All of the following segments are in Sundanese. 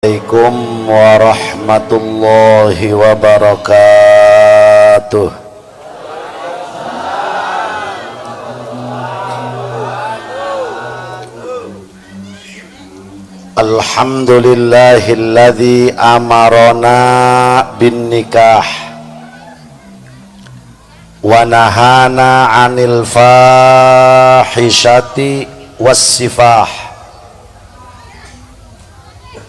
Assalamualaikum warahmatullahi wabarakatuh. Alhamdulillahilladzi amarona bin nikah wa nahana 'anil fahishati was sifah.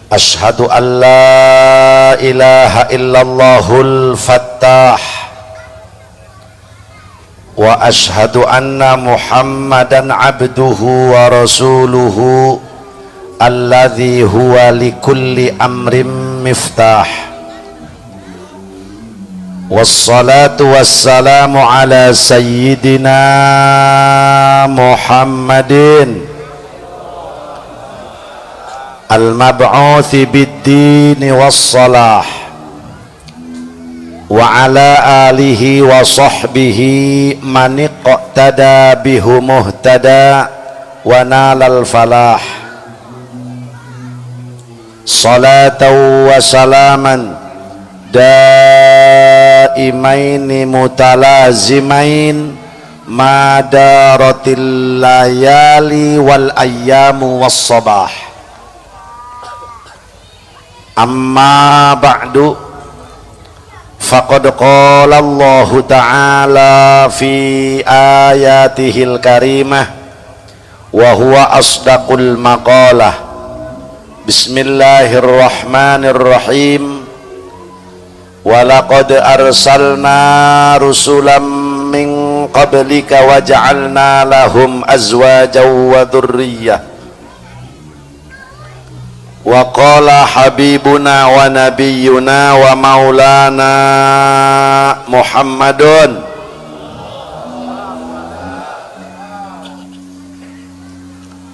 Ashhadu an la ilaha illallahul fattah wa ashhadu anna muhammadan abduhu wa rasuluhu alladzi huwa likulli amrin miftah. Wassalatu wassalamu ala sayyidina Muhammadin al-mab'uthi bid-dini was-salah wa ala alihi wa sahbihi man iqtada bihu muhtada wa nalal falah. Salatan wa salaman daimaini mutalazimain madaratil layali wal ayyamu was sabah. Amma ba'du, faqad qala Allahu ta'ala fi ayatihil karimah wa huwa asdaqul maqalah. Bismillahirrahmanirrahim. Walaqad arsalna rusulan min qablika wa ja'alna lahum azwajan wa dhurriyyah. Wa qala habibuna wa nabiyyuna wa maulana Muhammadun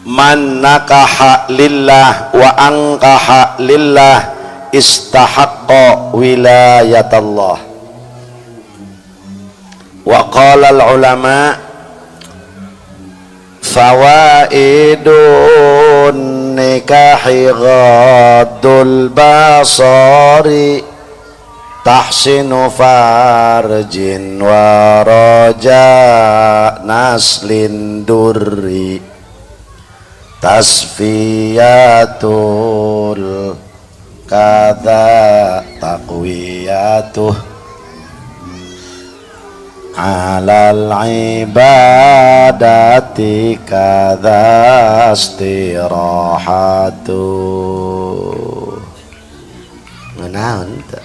man nakaha lillah wa ankaha lillah istahaqqa wilayatallah. Wa qala al ulama fawaidun nikahi ghaddul basari tahsinu farjin wa raja naslin durri tasfiyatul kadza taqwiyatuh alal ibadati kadza istirahatu. Ngenaon teu?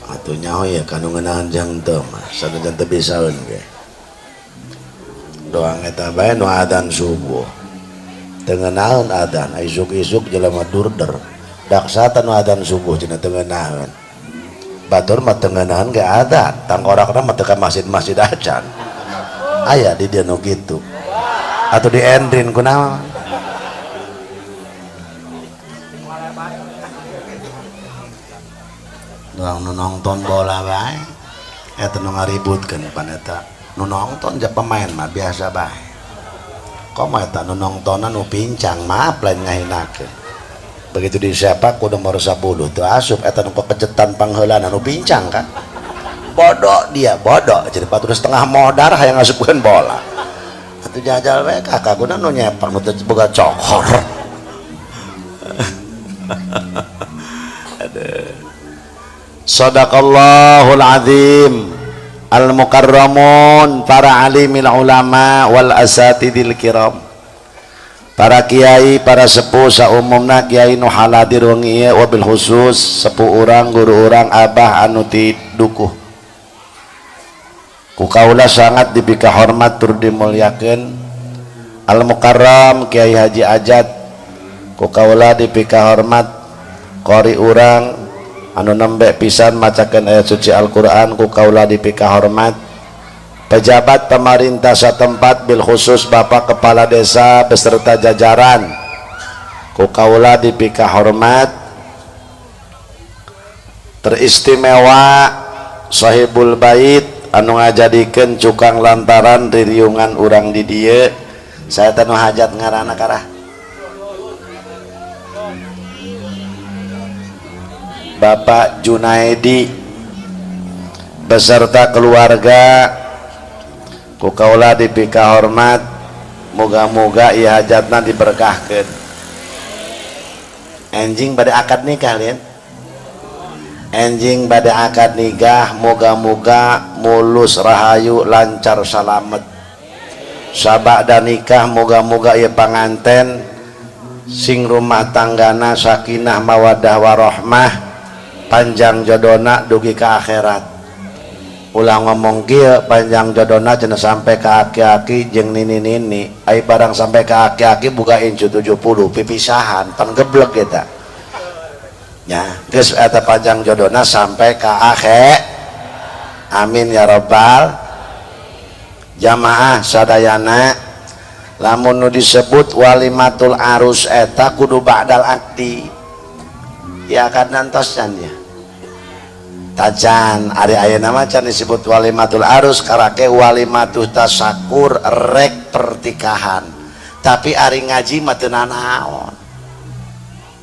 Atuh nyaho ya kanu ngenaon jang teu mah sanajan teu bisaeun ge. Doang eta bae nu adzan subuh. Teu ngenaon adzan, isuk-isuk jelema durder. Daksata nu adzan subuh cenah teu ngenaon. Batur mah teu ngeunaheun ge adzan, tangkorakna mah teu ka masjid-masjid acan. Aya di dieu nu kitu. Atuh di endrin kunaon? Doang nu nongton bola bae. Eta nu ngaributkeun pan eta. Nu nongton ja pemain mah biasa bae. Komo eta nu nongtonan nu pincang, maaf lain ngahinakeun. Begitu disepak ku nomor 10 teu asup eta nu kekejetan pangheulana nu pincang kan. Bodoh dia, bodoh. Jadi batur setengah modar hayang ngasupkeun bola. Atuh jajal we kakak guna nu nyepak nu teu boga cokor. Aduh. Sadaqallahul azim. Al mukarramun, para alimil ulama wal asatidil kiram. Para kiai, para sepuh saumumna kiai nu haladir wengi ieu wabil khusus sepuh urang, guru urang, abah anu ti dukuh. Ku kaula sangat dipika hormat tur dimulyakeun. Al mukarram Kiai Haji Ajat ku kaula dipika hormat qori urang anu nembe pisan macakeun ayat suci Al-Qur'an ku kaula dipika hormat. Pejabat pemerintah setempat bil khusus Bapak Kepala Desa beserta jajaran ku kaula dipika hormat. Teristimewa sahibul bait anu ngajadikeun cukang lantaran ririungan urang di dieu. Saya teh nu hajat ngaranna karah Bapak Junaedi beserta keluarga, ku kaula dipika hormat. Moga-moga ieu hajatna diberkahkeun. Enjing bade akad nikah lian, enjing bade akad nikah, moga-moga mulus, rahayu, lancar, salamet. Sabada nikah, moga-moga ieu panganten sing rumah tanggana sakinah, mawadah, warohmah, panjang jodona dugi ke akhirat. Ulah ngomong kieu, panjang jodona cenah sampai ke aki-aki jeung nini-nini. Ai barang sampai ke aki-aki buka incu 70 pipisahan, pan geblek kita ya. Geus eta panjang jodona sampai ke akhir, amin ya robbal. Jamaah sadayana, lamun nu disebut walimatul arus eta kudu ba'dal akdi ya, kan nantosnya ya. Tacan ari ayeuna mah can disebut walimatul arus, karake walimatul tasakur rek pertikahan. Tapi ari ngaji mah teu nanaon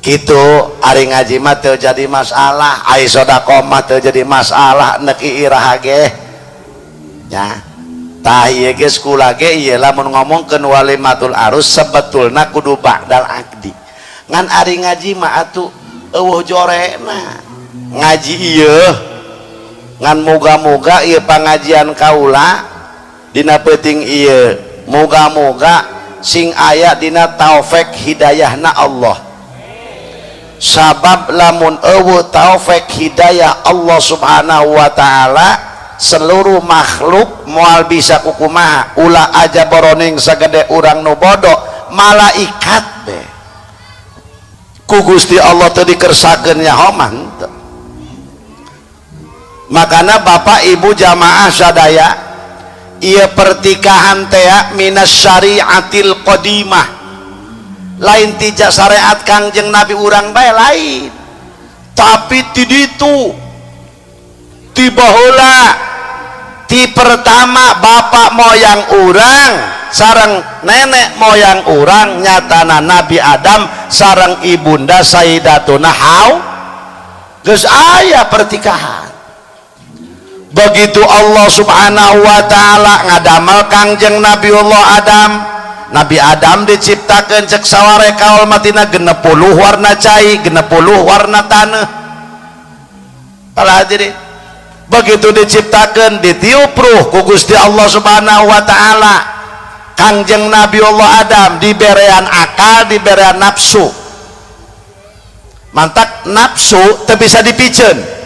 kitu, ari ngaji mah teu jadi masalah, ari sedekah mah teu jadi masalah, nek iraha ge ya. Tah, ieu geus kula ge ieu lamun ngomongkeun walimatul arus sebetulna kudu ba'dal akdi, ngan ari ngaji mah atuh eueuh jorena ngaji ieu. Ngan moga-moga ieu pangajian kaula dina peuting ieu moga-moga sing aya dina taufik hidayahna Allah. Sabab lamun eueuh taufik hidayah Allah Subhanahu wa taala, seluruh makhluk moal bisa kukumaha. Ulah aja boroning sagede urang nu bodoh, malaikat be ku Gusti Allah teu dikersakeun nyaho mah henteu. Makana Bapak Ibu jamaah sadaya, ieu pertikahan teh minas syariatil qadimah, lain ti syariat Kangjeng Nabi urang bae, lain, tapi ti ditu, ti baheula, ti pertama bapak moyang urang sareng nenek moyang urang, nyatana Nabi Adam sareng ibunda Sayyidatuna Hawa geus aya pertikahan. Begitu Allah Subhanahu wa taala ngadamel Kangjeng Nabiullah Adam, Nabi Adam diciptakan cek saware kaul matina 60 warna cai, 60 warna tanah. Para hadirin, begitu diciptakan, ditiup ruh ku Gusti Allah Subhanahu wa taala, Kangjeng Nabiullah Adam diberean akal, diberean nafsu. Mantak nafsu teu bisa dipiceun,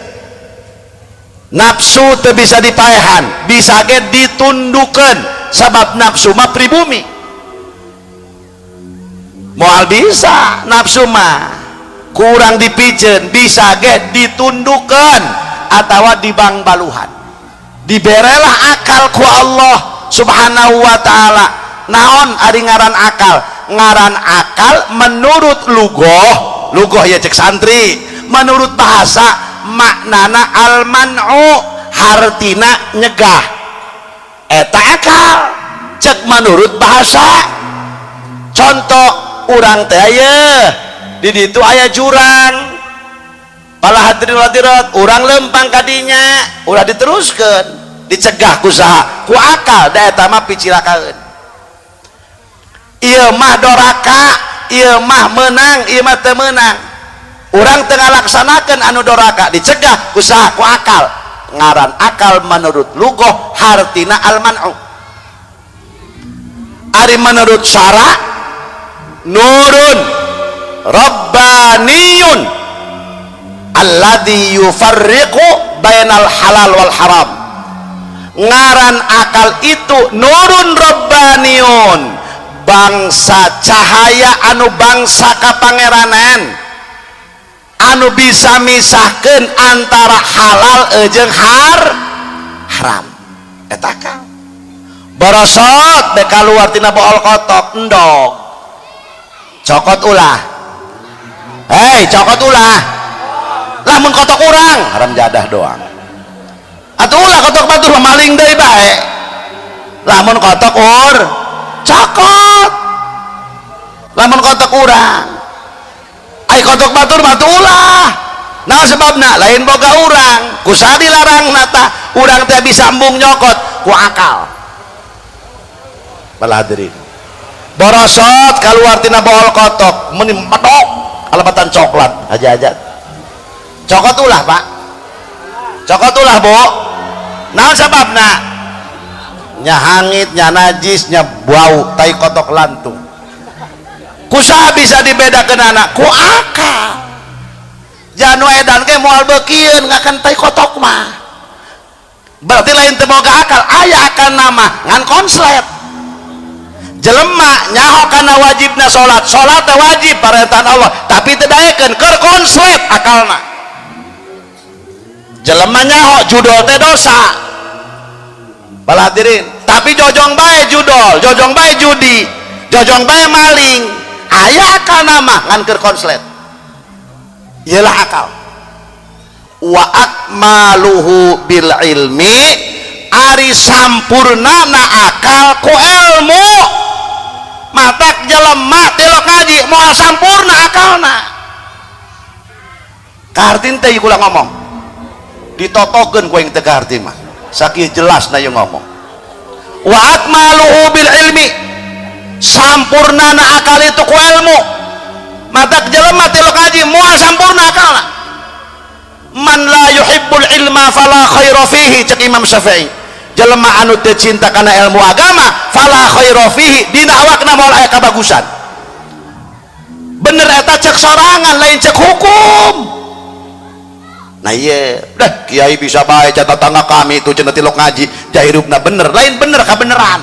nafsu teu bisa dipaehan, bisa ge ditundukan, sabab nafsu mah pribumi, moal bisa. Nafsu mah kurang dipiceun, bisa ge ditundukan atau dibangbaluhan. Diberelah akal ku Allah Subhanahu wa taala. Naon ari ngaran akal? Ngaran akal menurut lugoh, lugoh ya cek santri, menurut bahasa maknana al-man'u, hartina nyegah. Eta akal cek menurut bahasa. Contoh, urang teh aya di ditu aya jurang, para hadirin hadirat, urang lempang kadinya, ulah diteruskan, dicegah ku saha? Ku akal. Da eta mah picilakaeun, ieu mah doraka, ieu mah menang, ieu mah teu meunang. Urang tengah laksanakan anu doraka, dicegah ku saha? Ku akal. Ngaran akal menurut lugoh hartina al-man'u. Ari menurut syara, nurun rabbaniyun alladzi yufarriqu bainal halal wal haram. Ngaran akal itu nurun rabbaniyun, bangsa cahaya anu bangsa kapangeranan anu bisa misahkan antara halal jeung haram. Eta akal. Borosot dek keluar tina bool kotok, endog cokot ulah? Hei, cokot ulah? Lamun kotok urang haram jadah doang atau ulah kotok batur maling deui bae. Lamun kotok ur cokot, lamun kotok urang ai. kotok batur mah ulah. Nah sebabna lain boga urang, ku saha dilarang nata, urang teh bisa embung nyokot ku akal. Bala hadirin, borosot keluar tina bohol kotok meni medok alamatan coklat aja-aja. Cokot ulah pak, cokot ulah bu. Nah sebabna nya hangit, nya najis, nya bau tai kotok lantung. Kusaha bisa dibedakeun anak ku akal. Janu edan ge moal beukieun ngakan tai kotok mah. Berarti lain teu boga akal, aya akal nama ngan konslet. Jelema nyaho kana wajibna salat, salat teh wajib parentahan Allah, tapi teu daekeun keur konslet akalna. Jelema nyaho judol teh dosa. Bala hadirin, tapi jojong bae judol, jojong bae judi, jojong bae maling, aya akal nama ngan keur konslet. Ialah akal. Wa akmaluhu bil ilmi, ari sampurnana akal ku ilmu. Matak jelema tilok ngaji moal sampurna akalna. Kaharti teh kula ngomong. Ditotokeun ku aing teh kaharti mah. Sakieu jelas na ieu ngomong. Wa akmaluhu bil ilmi, sampurnana akal itu ku ilmu. Matak jelema tilok ngaji moal sampurna akalna. Man la yuhibbul ilma fala khaira fihi, cek Imam Syafi'i. Jelema anu teu cinta kana ilmu agama fala khaira fihi, dina awakna moal aya kabagusan. Bener eta cek sorangan, lain cek hukum. Nah iya, dah kiai bisa bae tetangga kami itu cenah tilok ngaji jahirupna bener, lain bener kabeneran.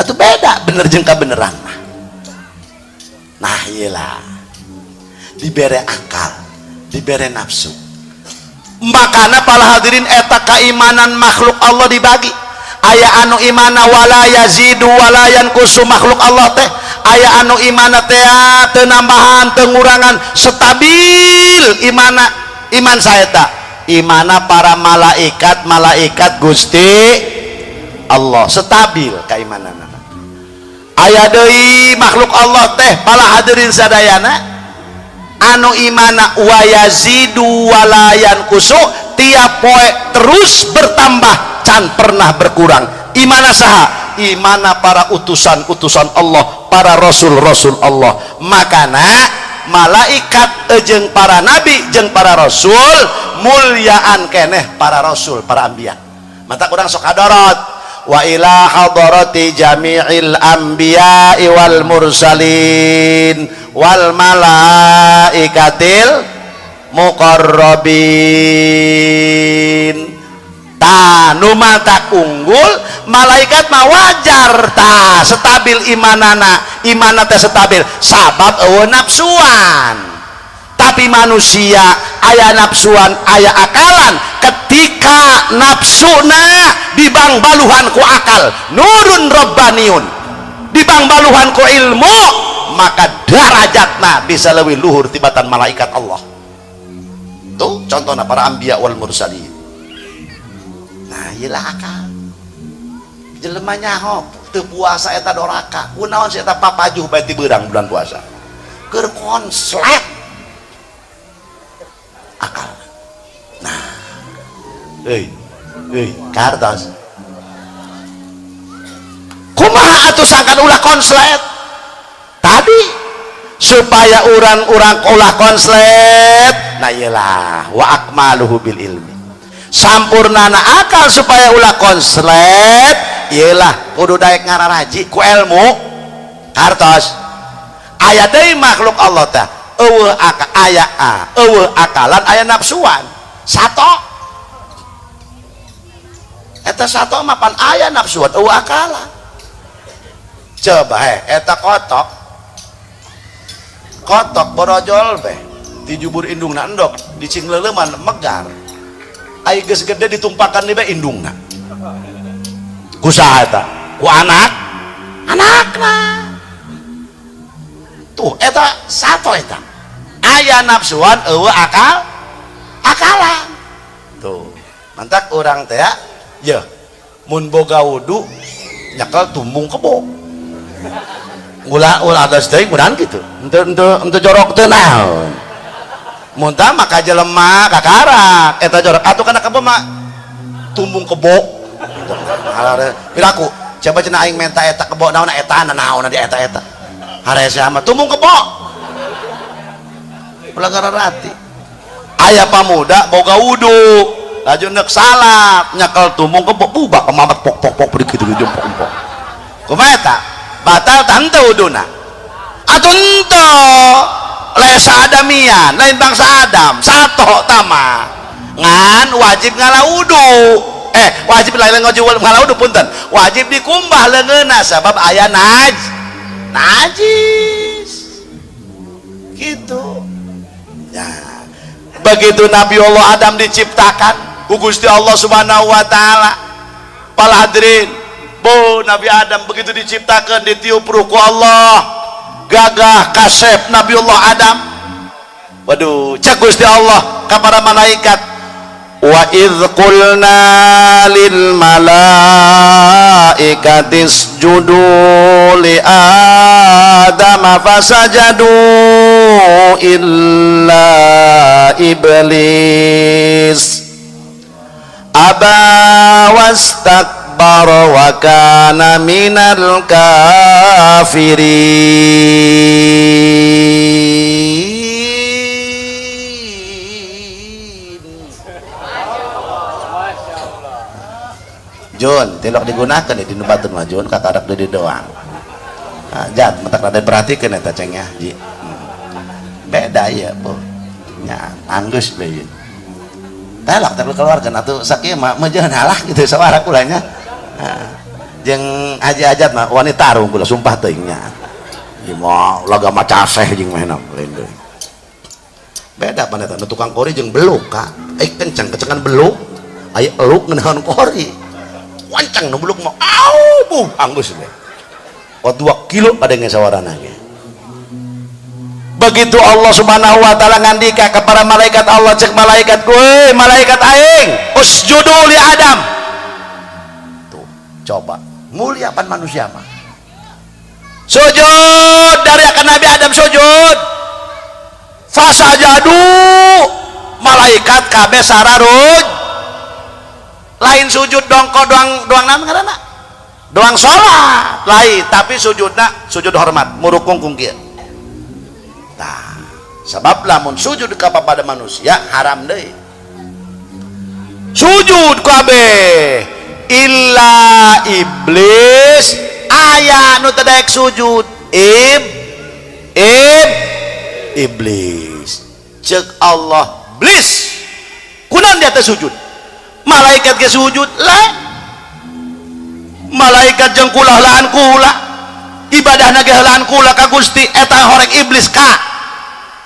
Atau beda bener jeung kabeneran mah. Nah iyalah, dibere akal, dibere nafsu. Makana para hadirin eta keimanan makhluk Allah dibagi. Aya anu imana wala yazidu wala yanqusu, makhluk Allah teh aya anu imana teh teu nambahan teu ngurangan, stabil imana. Iman saeta imana para malaikat, malaikat Gusti Allah stabil keimananana. Aya deui makhluk Allah teh para hadirin sadayana anu imana wa yazidu wala yanqusu, tiap poe terus bertambah can pernah berkurang. Imana saha? Imana para utusan-utusan Allah, para rasul-rasul Allah. Makana malaikat jeung para nabi jeung para rasul mulyaan keneh para rasul, para anbiya. Mata kurang sok hadorot wa ila hadarati jami'il anbiya'i wal mursalin wal malaikatil muqarrabin. Ta nu matak unggul malaikat mah wajar ta stabil imanana, imana teh stabil sabab eueuh nafsuan. Tapi manusia aya nafsuan, aya akalan. Ketika nafsuna dibangbaluhan ku akal nurun robbaniun, dibangbaluhan ku ilmu, maka derajatna bisa lebih luhur tibatan malaikat Allah. Tuh contohnya para anbiya wal mursalin. Nah iyalah akal. Jelema nyaho teu puasa eta doraka, kunaon si eta papajuh bae ti beurang bulan puasa, keur konslet akal. Nah euy euy kartos kumaha atuh sangkan ulah konslet tadi, supaya urang-urang ulah konslet. Nah iyalah wa akmaluhu bil ilmi, sampurnana akal supaya ulah konslet iyalah kudu daek ngararaji ku ilmu. Kartos aya deui makhluk Allah teh eueuh aka aya eueuh akalan, aya nafsuan. Sato eta sato mah pan aya nafsuan eueuh akalan. Coba he eta kotok kotok borojol beh dijubur indungna endok dicingleuleuman megar, ai geus gede ditumpakan di bae indungna. Ku saha eta? Ku anak anakna. Tuh eta sato eta aya nafsuan eueuh akal akalan. Tuh mantak urang teh ya mun boga wudu nyekel tumbung kebo. Ulah ulah atas teuing kunaon kitu. Henteu henteu henteu jorok teu naon. Muntah mah ka jelema kakarak eta jorok atuh kana kebo mah tumbung kebo. Piraku coba cenah aing menta eta kebo naon eta naon di eta eta. Harese mah tumbung kebo. Ulah gararati. Aya pamuda boga wudu laju nek salat nyekel tumbung kebo bubak pemamat pok pok pok begitu jempok pok. Kumaha eta? Batal tante wuduna atuh henteu lesa adamian lain bangsa Adam sato tama ngan wajib ngala wudu wajib lain ngala wudu punten wajib dikumbah leungeunna sabab aya najis gitu ya. Begitu Nabi Allah Adam diciptakan ku Gusti Allah Subhanahu wa taala, para hadirin, bo Nabi Adam begitu diciptakan ditiup ruh ku Allah, gagah kasep Nabiullah Adam. Waduh, cek Gusti Allah ka para malaikat, wa idz qulna lil malaikati isjudu li Adam fasajadu illa iblis aba wastakbara wa kana minal kafirin. Jun, tilok digunakan di nubatun mah Jun, kakarak di doang. Nah, jat, matak rada perhatikan eta cengnya, ji. Beda ya, bu. Ya, anggeus bae. Talak terlalu keluarkan atuh sakieu mah meujeun halah gitu sawara kulanya. Nah, jeung haji ajat mah wanita tarung kula sumpah teuing nya. Ieu mah laga macaseh jeung mah lain deui. Beda pan eta nu tukang kori jeung beluk ka. Kencang kecengan beluk, aya eluk ngeunaheun kori. Wancang nu beluk mah au buh anggeus we. Oh 2 kilo padenge sawarana ge. Begitu Allah Subhanahu wa taala ngandika kepada malaikat Allah, cek malaikat, "Woi malaikat aing, usjudu li Adam." Tuh, coba mulia pan manusia mah. Sujud dari akan Nabi Adam sujud. Fasajadu malaikat kabeh sararuj. Lain sujud dongko doang doang naon ngaranna? Doang salat lain, tapi sujudna sujud hormat, murukung kung kieu. Tah, sebab lamun sujud kepada manusia haram deui. Sujud kabeh illa iblis aya nu teu daek sujud. Iblis. Ceuk Allah, "Iblis, kunaon dia teh sujud?" Malaikat ge sujud lah. Malaikat jeung kula heulaan kula. Ibadahna ge heulaan kula ka Gusti, eta horeng iblis ka.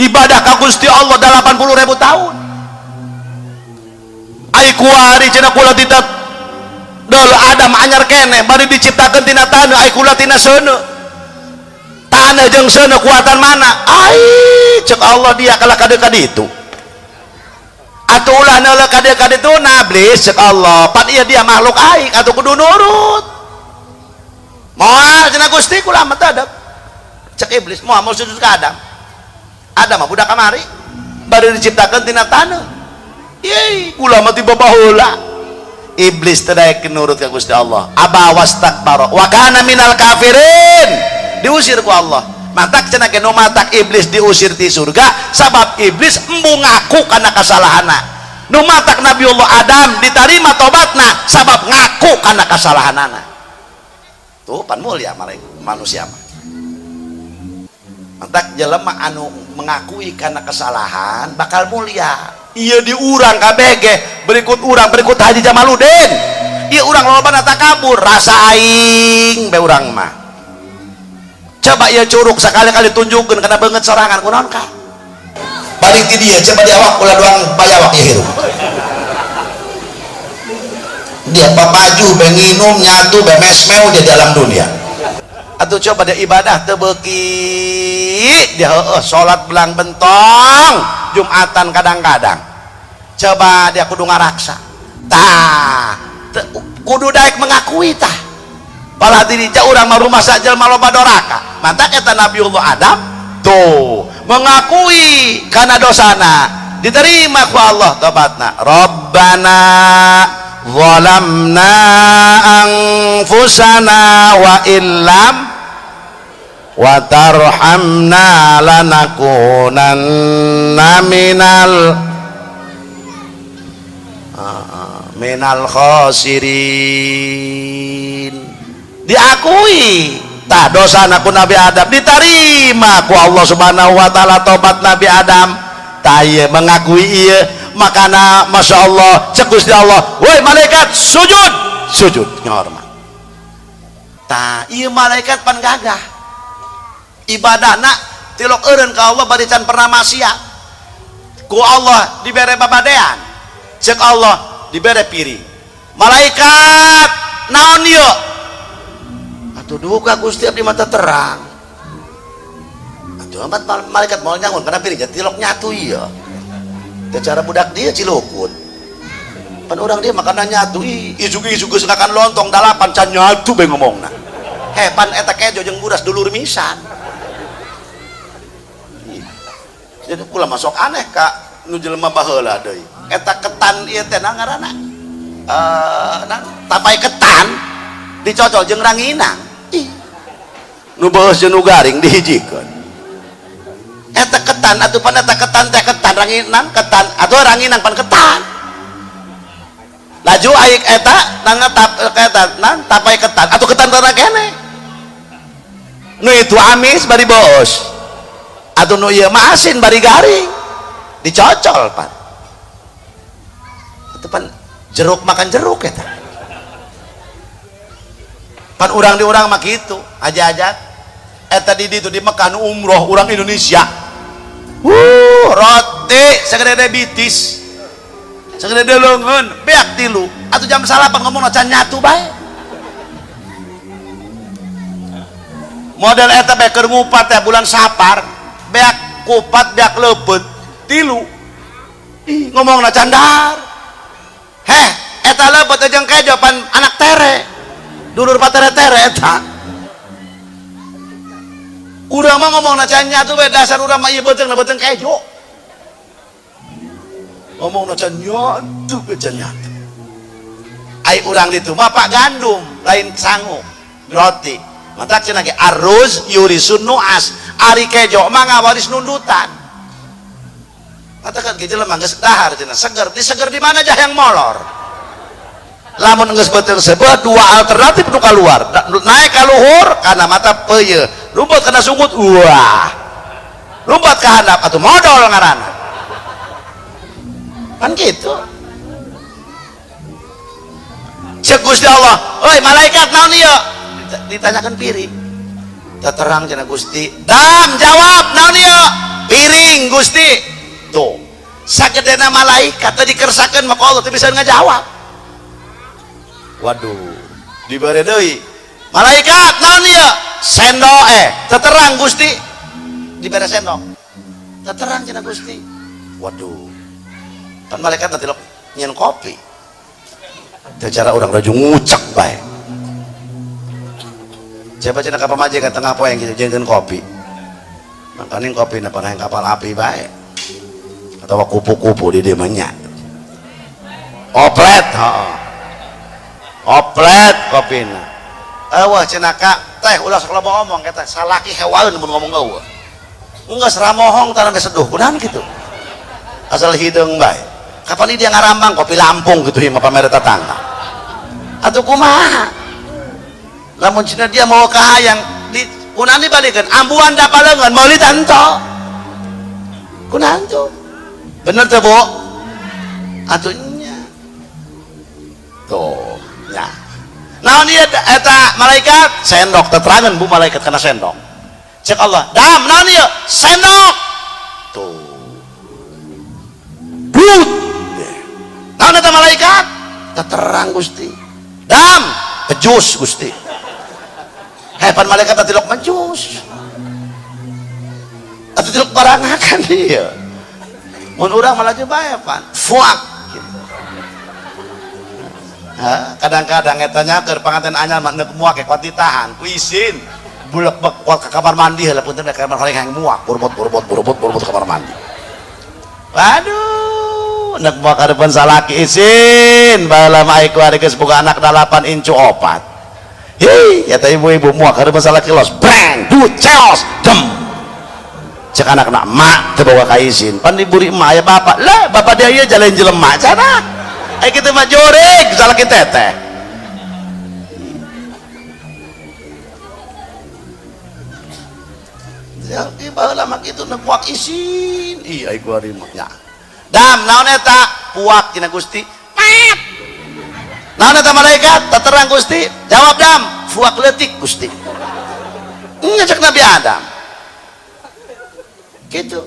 Ibadah ka Gusti Allah 80.000 tahun. Ai kuari cenah kula tita deul Adam anyar keneh bari diciptakeun tina taneuh, ai kula tina seuneu. Taneuh jeung seuneu kuatan mana? Ai ceuk Allah dia kalah kade ka ditu. Atuh ulah neuleuh kade ka ditu na iblis ceuk Allah. Pan ieu dia makhluk aing atuh kudu nurut. Moal cenah Gusti kula mah teu. Cek iblis moal mau sujud ka Adam. Adam mah budak kamari bari diciptakeun tina taneuh. Yeay, kula mah tiba baheula. Iblis teu daek nurut ka Gusti Allah. Aba wastakbara wa kana minal kafirin. Diusir ku Allah. Matak cenah ge nu matak iblis diusir ti surga sabab iblis embung ngaku kana kasalahanna. Nu matak Nabiullah Adam ditarima tobatna sabab ngaku kana kasalahanana. Tuh pan mulia manusia mah. Matak jelema anu mengakui kana kesalahan bakal mulia. Ieu di urang kabeh ge, berikut urang berikut Haji Jamaluddin. Ieu urang lolobana takabur, rasa aing be urang mah. Coba ieu curug sakali-kali tunjukkeun kana beungeut sorangan kunaon ka? Balik ti dieu coba di awak ulah doang bayawak ieu hirup. Dia papaju be nginum nyatu be mesmeu dia di alam dunia. Atuh coba dia ibadah teu beuki, dia heueuh salat belang bentong, Jumatan kadang-kadang. Coba dia kudu ngaraksa. Tah, kudu daek mengakui tah. Palah dirinya urang mah rumah saja jelema loba doraka. Mantak eta Nabiullah Adam tuh mengakui karena dosana diterima ku Allah tobatna. Rabbana zalamna anfusana wa illam wa tarhamna lanakunanna minal minal khasirin. Diakui tah dosa ku Nabi Adam diterima ku Allah Subhanahu wa taala tobat Nabi Adam. Tah ieu mengakui ieu makana Masya Allah cek Gusti Allah, woi malaikat sujud, sujud ngahormat. Tah ieu malaikat pan gagah ibadahna tilok eureun ka Allah bari can pernah maksiat. Ku Allah dibere babadean, cek Allah dibere piring. Malaikat naon ieu? Atuh duka Gusti abdi mata terang. Atuh amat malaikat mau nyangun karena piring jadi tilok nyatu ieu. Teu cara budak dia cilukut. Pan urang dia makanan nyatu ih isuk-isuk geus ngakan lontong dalapan can nyatu bae ngomongna. Heh pan eta kejo jeung buras dulur misan. Jadi kula masuk aneh ka nu jelema baheula deui. Eta ketan ieu teh naon ngaranna? Tapai ketan dicocol jeung ranginang. Ih. Nu beuheus jeung nu garing dihijikeun. Eta ketan atuh pan eta ketan teh ketan ranginang ketan atuh ranginang pan ketan. Laju aik eta nang tap eta nang tapai ketan atuh ketan teh kene. Nu itu amis bari beuheus. Atuh nu ieu mah asin bari garing. Dicocol pan. Itu pan jeruk makan jeruk eta. Pan urang di urang mah kitu, aja-aja. Eta di ditu di Mekah nu umroh urang Indonesia. Roti sagede bitis. Sagede leungeun, beak tilu. Atuh jam salapan ngomongna can nyatu bae. Model eta bae keur ngupat teh bulan Sapar, beak kupat beak leupeut tilu. Ih, ngomongna candar. Heh, eta leupeut jeung kejo pan anak tere. Dulur patere-tere eta. Urang mah ngomongna can nyatu bae dasar urang mah ieu beuteung na beuteung kejo. Ngomongna can nyatu bae can nyatu. Ai urang ditu mah pak gandum lain sangu roti. Matak cenah ge aruz yurisun nuas. Ari kejo mah ngawaris nundutan. Katakan ge jelema geus dahar cenah seger, diseger di mana jah yang molor. Lamun geus beuteung sebelah dua alternatif nu kaluar, naik ka luhur kana mata peuyeul, lumpat kana sungut, wah. Lumpat ka handap atuh modol ngaranna. Kan gitu. Cek Gusti Allah, "Oi malaikat naon ieu?" Ditanyakan piring. Terang cenah Gusti. Dam jawab naon ieu? Piring Gusti. Tuh. Sagedena malaikat teh dikersakeun maka Allah teu bisa ngajawab. Waduh, dibere deui. Malaikat naon ieu? Sendok teterang Gusti. Dibere sendok. Teterang cenah Gusti. Waduh. Pan malaikat teh tilok nyieun kopi. Teu cara urang raju ngucek bae. Coba cenah ka pamajikan tengah poe gitu jeung kopi. Makanin kopi na panah kapal api bae. Atau kupu-kupu di dieu mah nya. Oplet, heeh. Oplet kopina. Eueuh cenah ka teh ulah sok loba omong eta salaki hewaeun mun ngomong eueuh. Geus ramohong tanah geus seduh kunaon kitu. Asal hideung bae. Kapan dia ngarambang kopi Lampung gitu mah pamer tetangga. Atuh kumaha? Lamun cenah dia mau ka hayang di kunaon dibalikeun ambuan da paleungeun meuli tanto. Kunaon tuh? Bener teh, Bu? Atuh nya. Tuh, nya. Naon ieu eta malaikat? Sendok teterangan Bu malaikat kana sendok. Cek Allah, "Dam, naon ieu?" Sendok. Tuh. But. Naon eta malaikat? Teterang Gusti. Dam, bejus Gusti. Hepan malaikat teh tilok majus. Atuh tilok barangakan ieu. Mun urang malah bae pan. Fuak gitu. Kadang-kadang eta nya keur panganten anyar mah neuk muak kuat ditahan ku isin bulek bek kuat ke kamar mandi heula punten ke kamar hayang muak burbot burbot burbot burbot ke kamar mandi. Waduh nek muak kadepan salaki isin baheula mah ai kuari geus boga anak 8 incu 4. Hi eta ibu-ibu muak kadepan salaki los breng du ceos dem cek anakna mak teu boga ka isin pan diburi emak aya bapak lah bapak dia ieu jalan jelema cenah. Eh kita mah jurig salaki teteh. Ya baheula mah kitu neuk puak isin. Ih ai kuari mah nya. Dam naon eta? Puak cenah Gusti. Pet. Naon eta malaikat? Terang Gusti. Jawab dam, fuak leutik Gusti. Nya cek Nabi Adam. Gitu.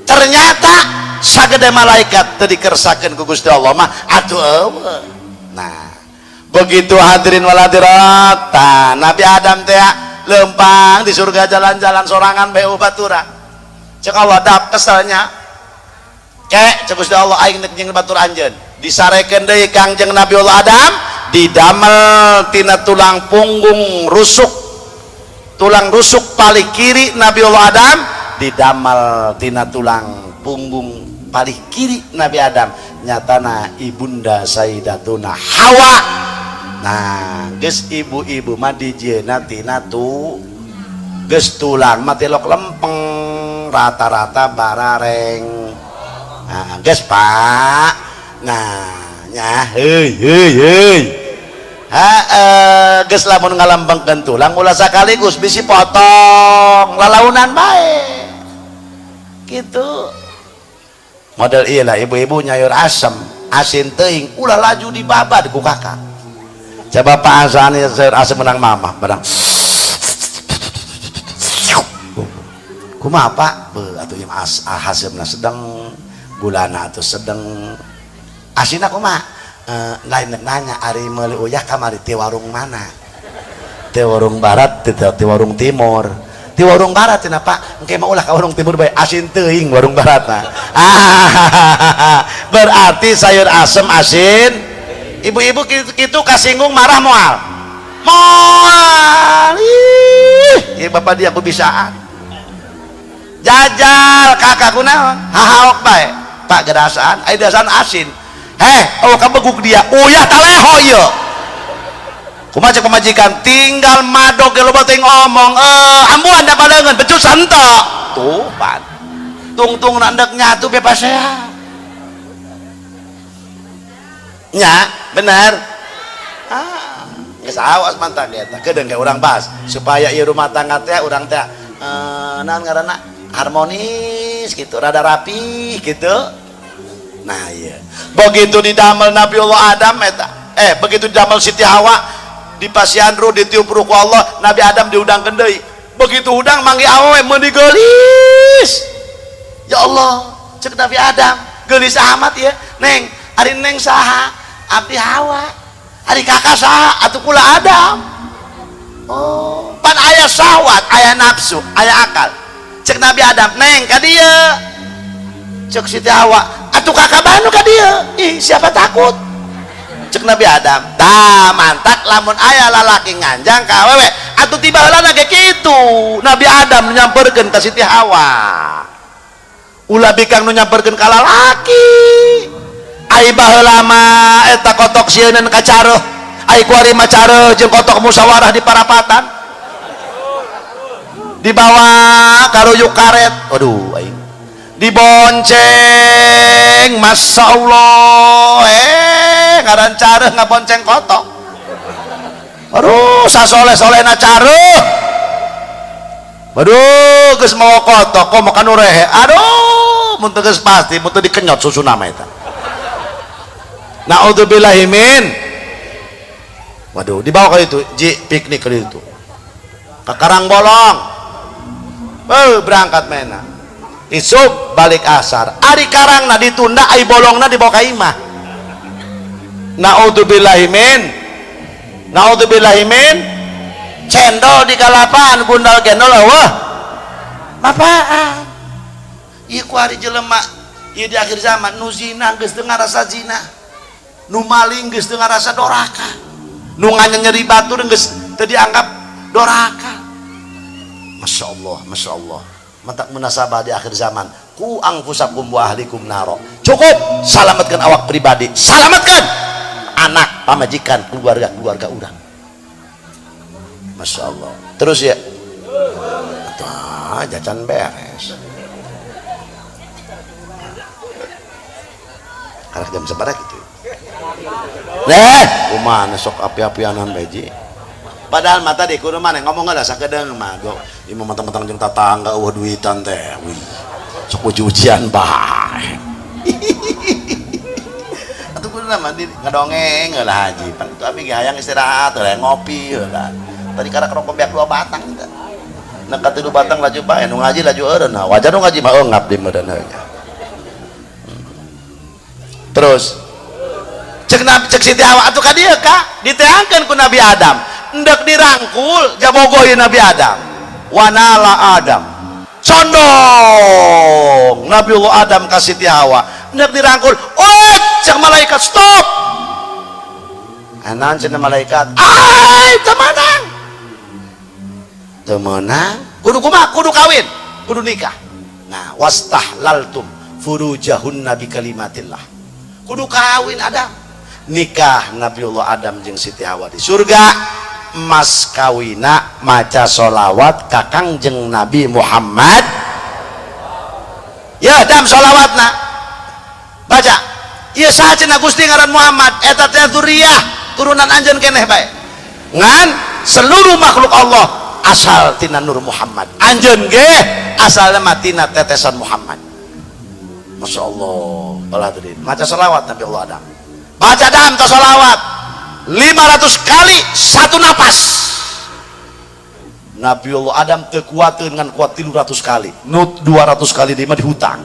Ternyata sagede malaikat teu dikersakeun ku Gusti Allah mah atuh eueuh. Nah, begitu hadirin wal hadirat, tah Nabi Adam teh lempang di surga jalan-jalan sorangan bae baturan. Cek Allah dap keselnya. Kek cek Gusti Allah aing nek jeung batur anjeun. Disarekeun deui Kangjeng Nabi Allah Adam didamel tina tulang punggung rusuk. Tulang rusuk paling kiri Nabi Allah Adam didamel tina tulang punggung paling kiri Nabi Adam nyatana ibunda Sayyidatuna Hawa. Nah geus ibu-ibu mah dijieuna tina tu geus tulang mah tilok lempeng rata-rata barareng. Nah geus Pak. Nah nya heuy heuy heuy. Heeh geus lamun ngalempengkeun tulang ulah sakaligus bisi potong lalaunan bae. Gitu. Model iya lah ibu-ibu nyayur asem asin teuing ulah laju dibabad ku kakak. Coba Pak Hasan sayur asem menang mama barang kumaha Pak beuh atuh ieu haseumna sedeng gulana atuh sedeng asinna kumaha lain nanya ari meuli uyah kamari ti warung mana ti warung barat ti warung timur di warung barat cenah Pak engke mah ulah ka warung timur bae asin teuing warung barat mah. Berarti sayur asem asin ibu-ibu kitu kasinggung marah moal moal. Ih ieu bapak dia kubisaan jajal kakak kunaon hahaok bae Pak gerasaan aya dasaan asin heh oh kabeguk dia uyah taleho ieu kumaha cek pamajikan tinggal madog ge loba teuing omong ambuan da paleungeun becus henteu tuh pan tungtung ndek nyatu bebas ya nya bener ah geus awas mantap eta kedeung ge urang bahas supaya ieu rumah tangga teh urang teh naon ngaranna harmonis gitu rada rapi gitu. Nah iya begitu didamel Nabi Allah Adam eta begitu didamel Siti Hawa di pasian ruh ditiup ruh ku Allah Nabi Adam diundangkeun deui begitu udang manggih awewe meuni geulis ya Allah cek Nabi Adam geulis amat ya neng ari neng saha abdi Hawa ari kakak saha atuh kula Adam. Oh pan aya syahwat aya nafsu aya akal cek Nabi Adam neng ka dieu cek Siti Hawa atuh kakak banu ka dieu ih siapa takut cek Nabi Adam tah mantak lamun aya lalaki nganjang ka awewe atuh tiba heula ge kitu Nabi Adam nyamperkeun ka Siti Hawa ulah bikang nu nyamperkeun ka lalaki ai baheula mah eta kotok sieuneun ka careuh ai kuari mah careuh jeung kotok musyawarah di parapatan dibawa karuyuk karet waduh aing dibonceng Masya Allah ngaran careuh ngabonceng kotok aduh sasoleh-solehna careuh aduh geus mawa kotok komo kanu rehe aduh mun teu geus pasti mun teu dikenyot susuna mah eta naudzubillahi min. Waduh dibawa ke itu ji piknik ke itu ke Karangbolong berangkat mena isuk balik asar ari karangna ditunda ai bolongna dibawa ka imah. Naudzubillahi min naudzubillahi min cendol di kalapaan gundal gendol wah apaan ieu ku ari jelema ieu di akhir zaman nu zina geus teu ngarasa zina. Nu maling geus teu ngarasa doraka. Nu nganyeri batur geus teu dianggap doraka. Masya Allah, Masya Allah. Matak munasabah di akhir zaman. Qu anfusakum wa ahlikum naro. Cukup, selamatkan awak pribadi, selamatkan anak, pamajikan, keluarga-keluarga urang. Masya Allah. Terus ya, ah, jajan beres. Karena jam seberapa gitu. Nah, kumana sok api-apianan beji. Padahal mata di kudu mana ngomong lah sakedeung mah. Ieu mah mentang-mentang jeung tatangga eueuh duitan teh. Wih. Sok uji-ujian bae. Atuh kudu mah di ngadongeng heula haji. Pan itu abi ge hayang istirahat heula ngopi heula. Tadi karak rokok beak 2 batang teh. Nah katilu batang laju bae nu ngaji laju eureun. Nah, wajar nu ngaji mah eungap di meureun heunya. Terus cek Nabi, cek Siti Hawa atuh ka dieu ka diteangkeun ku Nabi Adam. Endek dirangkul jabogoh ieu Nabi Adam. Wanala Adam. Condong Nabiullah Adam ka Siti Hawa. Endek dirangkul, oh cek malaikat stop. Anan cenah malaikat, ai teu meunang. Teu meunang, kudu kumaha? Kudu kawin, kudu nikah. Nah, wastahlaltum furujahunna bi kalimatillah. Kudu kawin Adam. Nikah Nabiullah Adam jeung Siti Hawa di surga, mas kawina maca solawat ka Kangjeng Nabi Muhammad. Ya dam solawatna baca. Ieu saha cenah Gusti ngaran Muhammad, eta teh dzurriyyah, turunan anjeun keneh bae. Ngan seluruh makhluk Allah asal tina Nur Muhammad. Anjeun ge asalna mah tina tetesan Muhammad. Masya Allah, hadirin. Maca solawat Nabi Allah Adam. Baca dam ta solawat 500 kali satu napas. Nabi Allah Adam teu kuateun ngan kuat 300 kali. Nu 200 kali deui mah dihutang.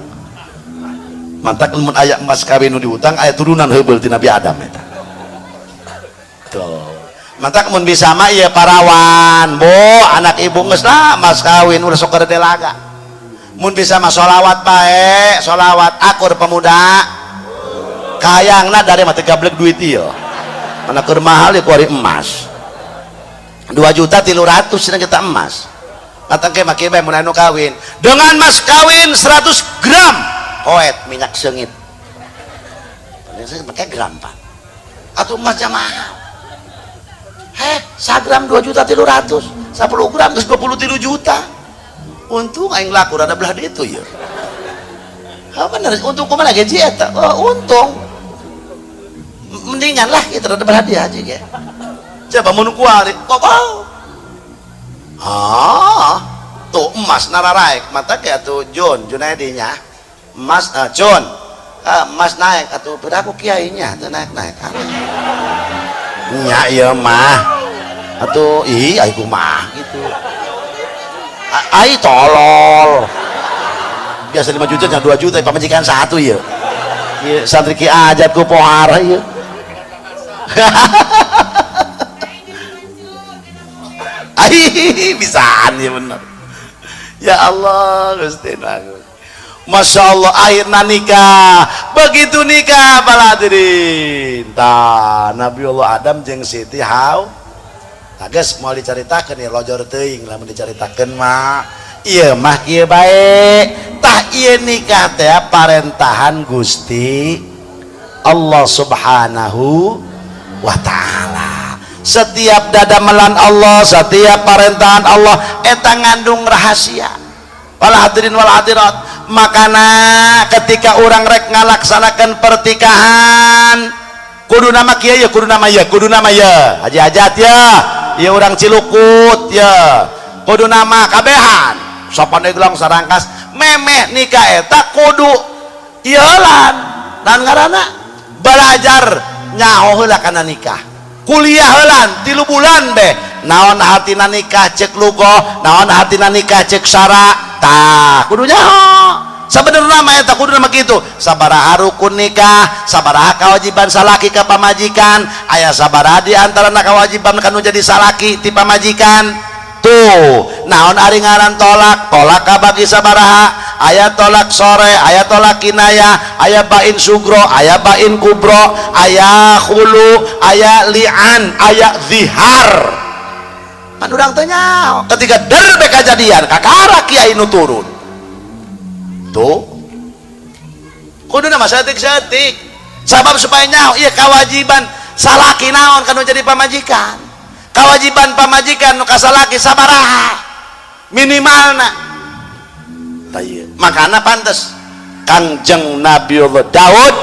Mantak lamun aya emas kawin nu dihutang aya turunan heubeul ti Nabi Adam eta. Tuh. Mantak mun bisa mah ieu parawan, bo anak ibu geus lah mas kawin ulah sok keur laga. Mun bisa mah solawat bae, solawat akur pemuda. Kayangna dari mah teu gablek duit ieu. Mana keur mahal ya kuari emas. 2.300.000 cenah kita emas. Matang ke make bae mun anu kawin. Dengan mas kawin 100 gram koet minyak seungit. Minyak seungit pakai gram pak. Atau emasnya mahal. Heh, sagram 2.300.000, 10 gram geus 23 juta. Untung aing laku rada belah ditu ya. Ha bener, untung kumaha gaji eta? Oh, untung. Mendingan lah kita rada belah dia aja ya. Coba mun kuari, kok oh. Ah, tuh emas nararaek, mata kayak tuh John, Junaidi nya. Emas John. Emas naik atuh beraku kiainya teu naik-naik. Nya ieu mah. Atuh ih ai kumaha gitu. Ai tolol. Biasa 5 juta jangan 2 juta pamajikan satu ya. Ieu santri ki ajat ku pohara ieu. Ai bisaan ya bener. Ya Allah Gusti Agung. Masya Allah akhirnya nikah. Begitu nikah para hadirin. Tah Nabiullah Adam jeung Siti Hawa. Nah geus moal dicaritakeun ieu lojor teuing lamun dicaritakeun mah. Ieu mah kieu bae. Tah ieu nikah teh parentahan Gusti Allah Subhanahu wa taala. Setiap dadamelan Allah, setiap parentahan Allah eta ngandung rahasia. Wal hadirin wal hadirat, makana ketika orang rek ngalaksanakan pertikahan kudu nama kieu ya, kudu nama ya, kudu nama ya, haji hajat ya, ya orang Cilukut ya, kudu nama kabehan, sopan eglong sarangkas, memeh nikah eta kudu ieulan, dan ngaranna belajar nyaho heula kana nikah, kuliah heulan 3 bulan beh, naon hartina nikah cek lugoh, naon hartina nikah cek syara, tah kudu nyaho. Sebenarnya mah eta kudu mah kitu, sabaraha rukun nikah, sabaraha kewajiban salaki ka pamajikan, aya sabaraha di antarana kewajiban kanu jadi salaki ti pamajikan. Tuh, naon ari ngaran talak? Talak kabagi sabaraha? Aya talak sharih, aya talak kinayah, aya bain sugro, aya bain kubro, aya khulu, aya li'an, aya zihar. Pan urang teh nyaho ketika derbe kajadian kakara kiai nu turun. Tuh, kuduna mah saeutik-saeutik, sabab supaya nyaho ieu kewajiban salaki naon kanu jadi pamajikan, kewajiban pamajikan nu ka salaki sabaraha minimalna. Tah, makana pantes Kangjeng Nabiullah Daud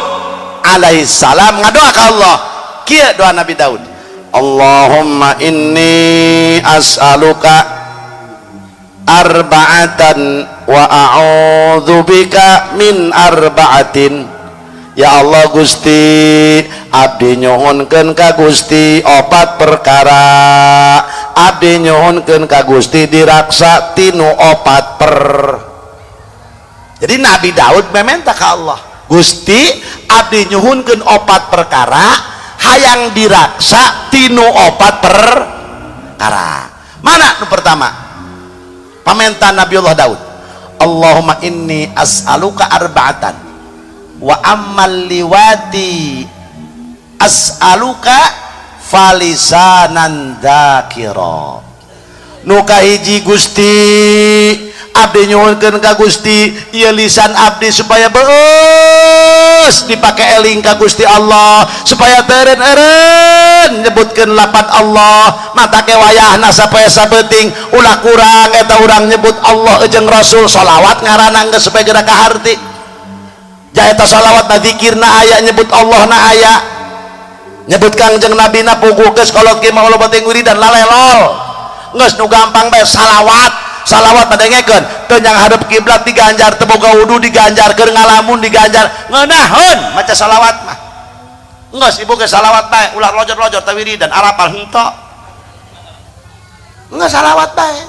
alaihi salam ngadoa ka Allah. Kieu doa Nabi Daud: Allahumma inni as'aluka arba'atan wa a'udzu bika min arba'atin. Ya Allah Gusti, abdi nyuhunkeun ka Gusti opat perkara, abdi nyuhunkeun ka Gusti diraksa tinu opat per. Jadi Nabi Daud meminta ke Allah, Gusti, abdi nyuhunkeun opat perkara, hayang diraksa tinu opat perkara. Mana nu pertama? Pamentan Nabiullah Daud, Allahumma inni as'aluka arba'atan wa ammal liwati as'aluka falisanan dzakira. Nu kahiji, Gusti, abdi nyuhunkeun ka Gusti ieu lisan abdi supaya beus dipake eling ka Gusti Allah, supaya teu eureun-eureun nyebutkeun lapat Allah. Mata ke wayahna sapoe sapeuting ulah kurang eta urang nyebut Allah jeung Rasul. Salawat ngaranna geus supaya geura kaharti. Ja eta salawat na zikirna aya, nyebut Allah na aya, nyebut Kangjeng Nabi na puguh. Geus kolot ki mah loba teh wiridan lalelol. Geus, nu gampang bae salawat. Salawat padengekeun teu nyang hadep kiblat diganjar, teu boga wudu diganjar, keur ngalamun diganjar, ngeunaheun maca salawat mah. Geus, ibu ge salawat bae, ulah lojor-lojor teh wiridan arapal henteu. Geus, salawat bae.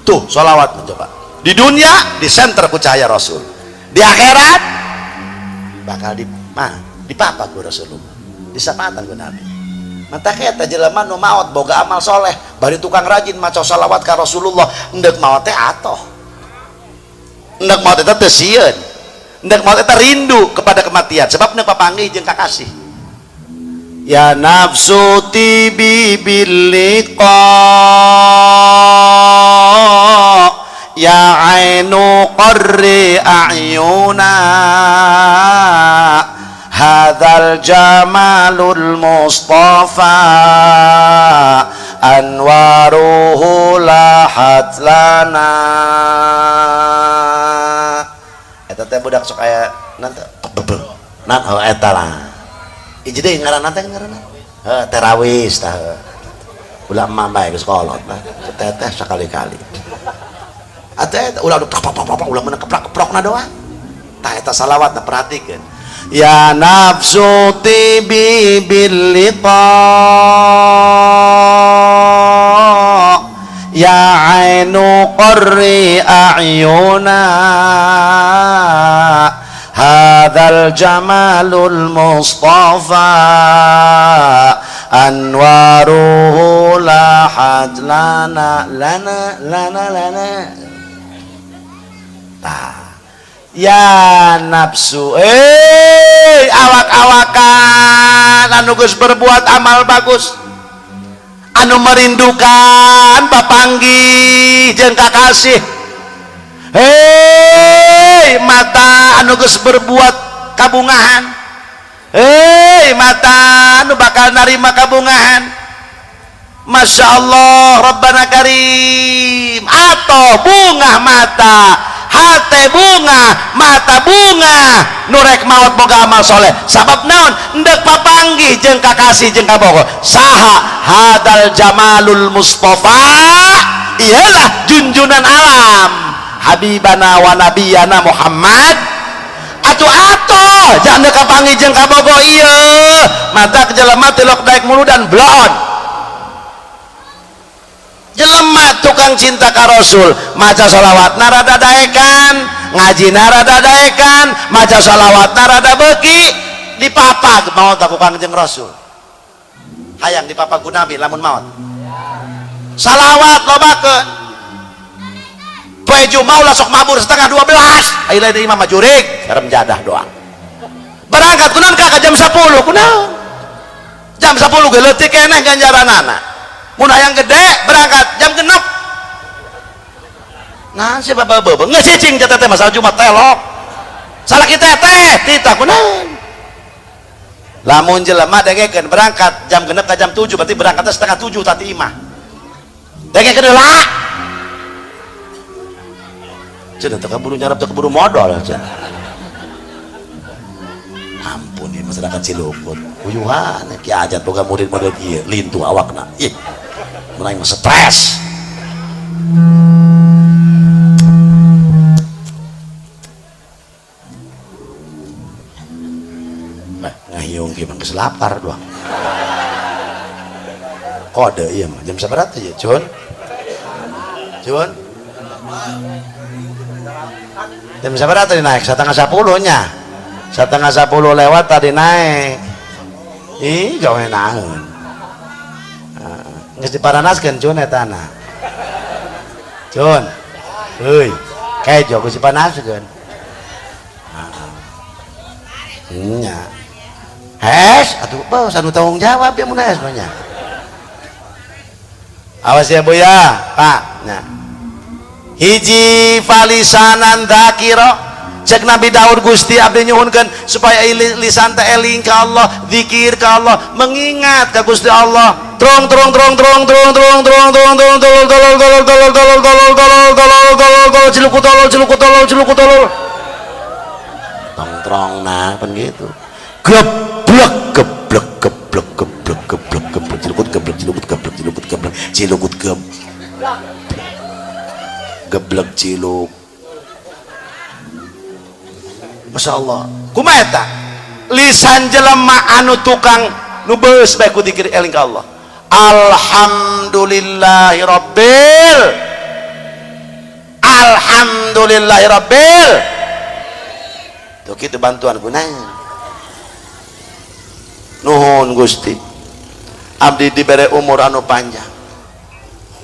Tuh, salawat coba di dunia di center ku cahaya Rasul, di akhirat bakal di mah dipapa ku Rasulullah, disapatan ku Nabi. Mata eta jelema nu maot boga amal soleh, bari tukang rajin maca salawat ka Rasulullah, endek maot teh atoh, endek maot eta teu sieun, endek maot eta rindu kepada kematian sebab endek papanggih jeung kakasih. Ya nafsu tibi bil liqa, ya ainu qarri a'yuna, hadzal jamalul mustafa anwaruhu lahat lana. Eta teh budak sok aya nanti nan, oh, eta lah hiji deui ngaranna teh, ngaranna heuh terawis tah. Ulah emak bae geus kolot lah, teteh sekali-kali atuh eta ulah pok pok pok, ulah menang keplak-keplokna doang. Tah, eta salawat nah, perhatikeun. Ya nafsu tibi bil liqa, ya ainu qarri a'yuna, hadzal jamalul mustafa anwaruhu lahat lana lana lana lana. Tah, ya nafsu, awak-awakan anu geus berbuat amal bagus, anu merindukan papanggih jeung kakasih, hei mata anu geus berbuat kabungahan, hei mata anu bakal narima kabungahan. Masya Allah, Rabbana Karim. Atau bunga mata, hate bunga, mata bunga nurek maut boga amal soleh, sabab naon? Endek papanggih jeung kakasih jeung kabogo. Saha? Hadal jamalul mustafa, ialah junjunan alam, habibana wa nabiyana Muhammad. Atuh atuh jangan kapanggih jeung kabogo ieu mata jelema tilok daek muludan blon. Jelema tukang cinta ka Rasul maca sholawat narada daekan, ngaji narada daekan, maca sholawat narada beki, dipapag maot aku Kangjeng Rasul. Hayang dipapag ku Nabi lamun maot? Salawat lobakeun. Poe Jumat ulah sok mabur 11:30. Ayeuna deui imam jurig, serem jadah doang. Berangkat kunaon ka jam 10 kunaon? Jam 10 ge leutik keneh ganjaranana. Mun hayang gede berangkat jam 6. Nah, si bapak beubeung geus cicing teh teh masalah Jumat telok. Salah kita teh titah kunaon? Lamun jelema dengekeun berangkat jam 6 ka jam 7 berarti berangkatnya 6:30 tati imah. Dengekeun heula. Cenah teu kaburu nyarap teu kaburu modal cenah. Ampun ya masyarakat Cilukut. Uyuhan ki ajat boga murid model kieu lintuh awakna. Ih. Mun aing mah stres. Nah, ngahiung ki mah geus lapar doang. Kode ieu mah jam sabaraha ya, Cun? Cun? Jam sabaraha tadi naik? 9:30 nya. 9:30 lewat tadi naik. Ih, gawe naon. Geus diparanaskeun Cun eta na. Cun. Heuy, kejo geus dipanaskeun. Nya. Hes, atuh bos anu tanggung jawab ya mun hes mah nya. Awas ya Bu ya, Pak. Nya. Hiji falisanan dzakira. Cek Nabi Daud Gusti abdi nyuhunkeun supaya lisan teh eling ka Allah, zikir ka Allah, mengingat ka Gusti Allah. Trong trong trong trong trong trong trong trong trong tolol tolol tolol tolol tolol tolol tolol tolol tolol tolol ciluku tolol ciluku tolol ciluku tolol. Tong trong nah pan gitu. Geblek geblek geblek geblek geblek geblek cilukut geblek cilukut geblek cilukut geblek cilukut geblek geblek ciluk. Masya Allah, kumaha eta? Lisan jelema anu tukang nu beus bae ku dikir eling ka Allah. Alhamdulillahirabbil Alhamdulillahirabbil. Tuh kitu bantuan gunanya. Nuhun Gusti. Abdi dibere umur anu panjang.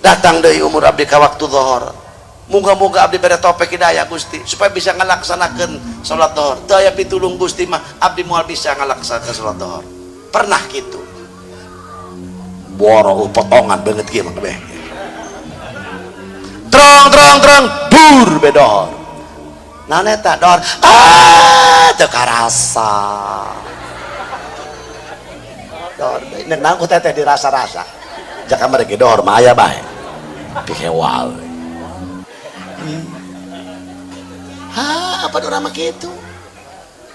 Datang deui umur abdi ka waktu zuhur. Moga-moga abdi bere taufik hidayah Gusti supaya bisa ngalaksanakeun salat zuhur. Teu aya pitulung Gusti mah abdi moal bisa ngalaksanakeun salat zuhur. Pernah kitu. Boro potongan banget kieu mah kabeh. Trong trong trong bur bedor. Naon eta dor? Ah teu karasa. Dor nek naon ku teteh dirasa-rasa. Jaka mereka dor mah aya bae. Pihewal. Ha, apa orang mah kitu?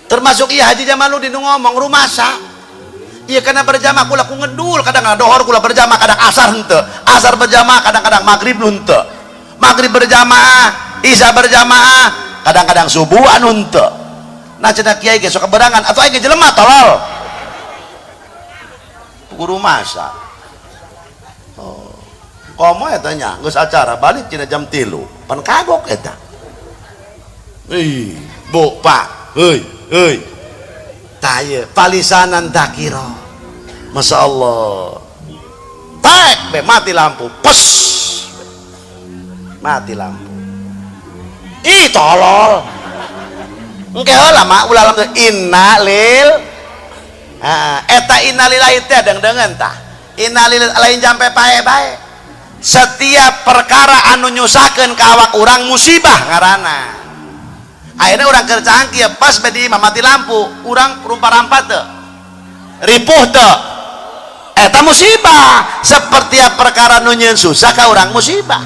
Termasuk iya Haji Jamaluddin nu ngomong rumasa. Iya karena berjamaah kula ku ngedul, kadang-kadang dohor kula berjamaah, kadang asar henteu. Asar berjamaah, kadang-kadang maghrib henteu. Maghrib berjamaah, isya berjamaah, kadang-kadang subuh anu henteu. Nah cenah kiai ge sok keberangan atuh aing ge jelema tolol. Guru masa. Oh. Komo eta nya geus acara balik cenah jam 3. Pan kagok eta. Ih, Bu, Pak, heuy, heuy. Tah ieu palisanan dzakira. Masya Allah. Tek be mati lampu. Pes. Mati lampu. Ih, tolol. Engke heula mah ulah lampu inna lil. Ha, eta innalillahi teh deung-deungeun tah. Innalillahi lain jampe pae bae. Setiap perkara anu nyusahkeun ka awak urang musibah ngaranna. Akhirnya urang keur cangkir pas be di imah mati lampu, urang rumpa-rampa teu. Ripuh teu. Eta musibah. Seperti perkara nu nyieun susah ka urang musibah.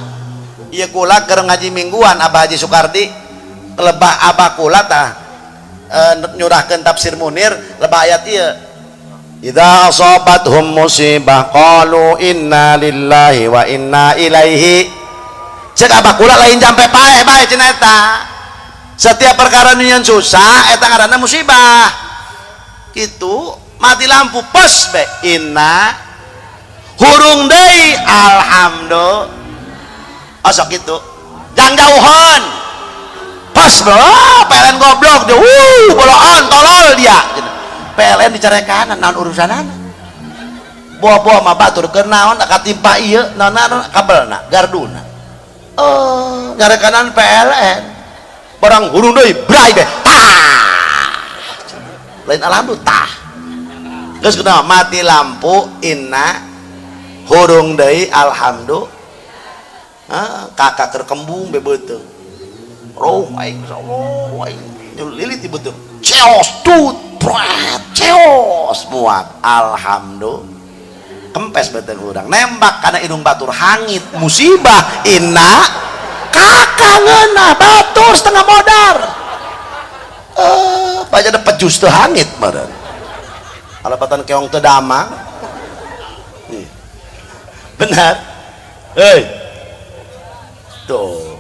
Ieu kula keur ngaji mingguan Abah Haji Sukardi, lebah abah kula tah nyurahkeun tafsir Munir lebah ayat ieu. Idza asabathum musibah qalu inna lillahi wa inna ilaihi. Cek abah kula lain jampe paeh bae cenah eta. Setiap perkara nu nyieun susah eta ngaranna musibah. Kitu mati lampu pes be inna hurung deui alhamdulillah. Osok kitu. Jang jauhan. Pas bro, PLN goblok dia. Boloan tolol dia. PLN dicarekan naon urusanana. Buah-buah mah batur keur naon katimpa ieu naon kabelna garduna. Oh, nyarekanan PLN. Barang hurung deui bray be. Tah. Lain alhamdulillah tah. Geus kunaon mati lampu inna hurung deui alhamdulillah. Kakak keur kembung be beuteung. Roh aing insyaallah aing lilit di beuteung. Ceos tut prat ceos muak alhamdulillah. Kempes beuteung urang nembak kana indung batur hangit musibah inna kakak ngeunah batur setengah modar. Pajana pejus teu hangit meureun. Alepatan keong teu damang. Benar. Hei. Tuh.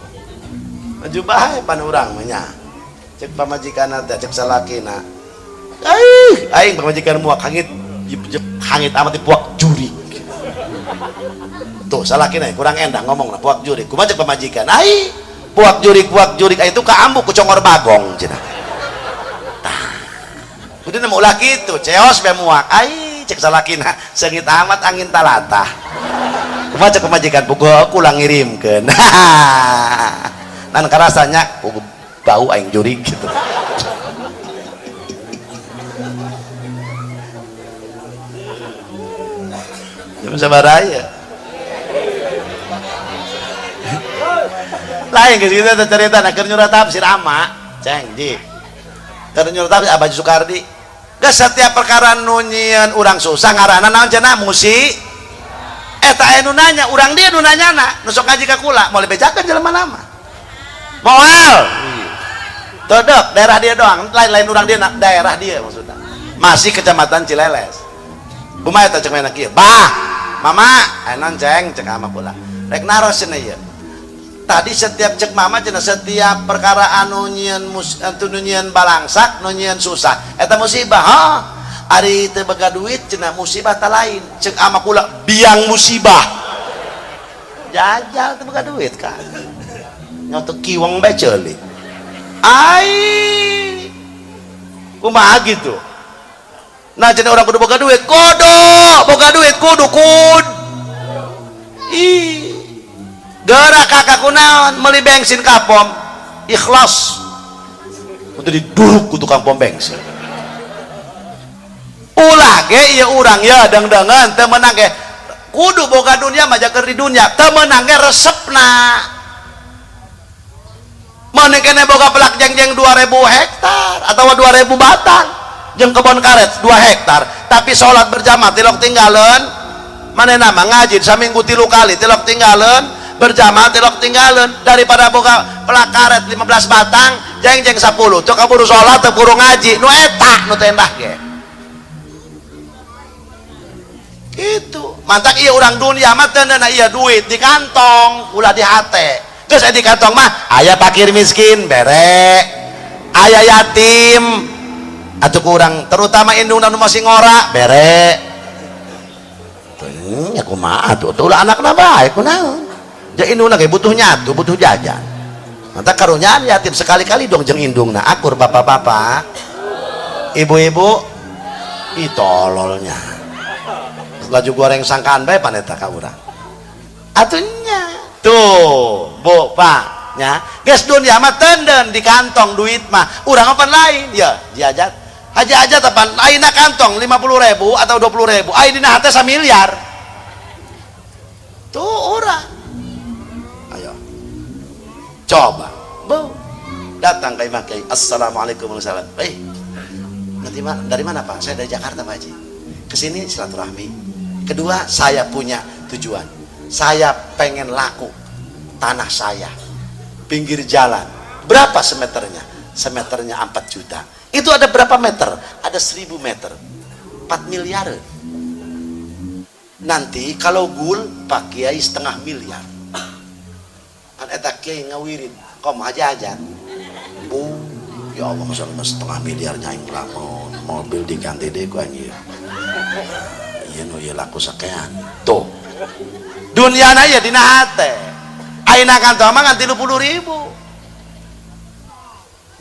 Maju bae pan urang mah nya. Cek pamajikanna teh cek salakina. Aing aing pamajikan muak hangit hangit amat dipuak jurik. Tuh salakina kurang endah ngomong lah puak jurik. Kumaha cek pamajikan? Ai puak jurik itu kaambu ku congor bagong cenah. Tah. Kudu mah ulah kitu, ceos be muak. Ai cek salakina seungit amat angin talatah. Kumaha cek pamajikan pukul aku ngirimkeun. Nan karasanya bau aing jurik gitu. Jam sabaraya. Lain geus kitu teh carita na keur nyurat tafsir ama, ceng ji. Keur nyurat tafsir Abah Soekardi. Geus setiap perkara nu nyieun urang susah ngaranna naon cenah musik. Eta aya nu nanya, urang dia nu nanyana, nu sok ngaji ka kula, moal dibejakeun jelema nama. Moal. Todok daerah dia doang, lain-lain urang dia daerah dia maksudna. Masih kecamatan Cileles. Kumaha eta cek mana kieu? Bah, mama, aya naon ceng cek ama kula. Rek naros cenah ieu. Tadi setiap cek mama cenah setiap perkara anu nyieun anu nyieun balangsak, nu nyieun susah, eta musibah. Ha? Ari teu boga duit cenah musibah ta lain. Cek ama kula biang musibah. Jajal teu boga duit kan. Nyoto kiweng bae ceulik. Ai. Kumaha gitu? Nah jadi orang kudu boga duit, kudu boga duit kudu kud. Ih. Gerak kakak kunaon meuli bensin ka pom ikhlas. Kudu diduruk ku tukang pom bensin. Ulah ge ieu urang ya dangdangan teu meunang ge kudu boga dunia mah jaker di dunia teu meunang ge resepna. Mun kene boga pelak jengjeng 2000 hektar atau 2000 batang jeung kebon karet 2 hektar tapi salat berjamaah tilok tinggalan manehna mah ngaji saminggu 3 kali tilok tinggalan berjamaah tilok tinggalan daripada boga pelak karet 15 batang jengjeng 10 teu kaburu salat teu kaburu ngaji nu eta nu teu endah ge itu mantak ieu urang dunia mah teu neunah ieu duit di kantong ulah di hate. Terus di kantong mah aya fakir miskin bere, aya yatim atau kurang terutama indung nu masih ngora bere. Tuh ya kumaha atuh ulah anakna bae kunaon. Ja indungna ge butuh nyatu, butuh jajan. Mantap karunyaan yatim sekali-kali dong jeung indungna akur bapak-bapak. Ibu-ibu ih tololnya. Laju goreng sangkaan bae paneta ka urang. Atunya tuh bu pak nya geus dunia mah tenden di kantong duit mah urang apa lain ya diajat haji aja tepan ayeuna kantong 50.000 atau 20.000 ayeuna dina hate samiliar tuh urang ayo coba bu datang ka imah kiai assalamualaikum warahmatullahi wabarakatuh. Nanti dari mana pak? Saya dari Jakarta Pak Haji, kesini silaturahmi. Kedua saya punya tujuan, saya pengen laku tanah saya pinggir jalan. Berapa semeternya? Semeternya 4 juta. Itu ada berapa meter? Ada 1000 meter, 4 miliar. Nanti kalau gul Pak Kiai setengah miliar. Kan eta Kiai ngawirin kom aja aja bu ya Allah masa setengah miliar nyaing lamun mobil diganti deh ku anjir ieu nu ieu laku sakean tuh duniana ya dina hate ayeuna kantong mah ngan 30.000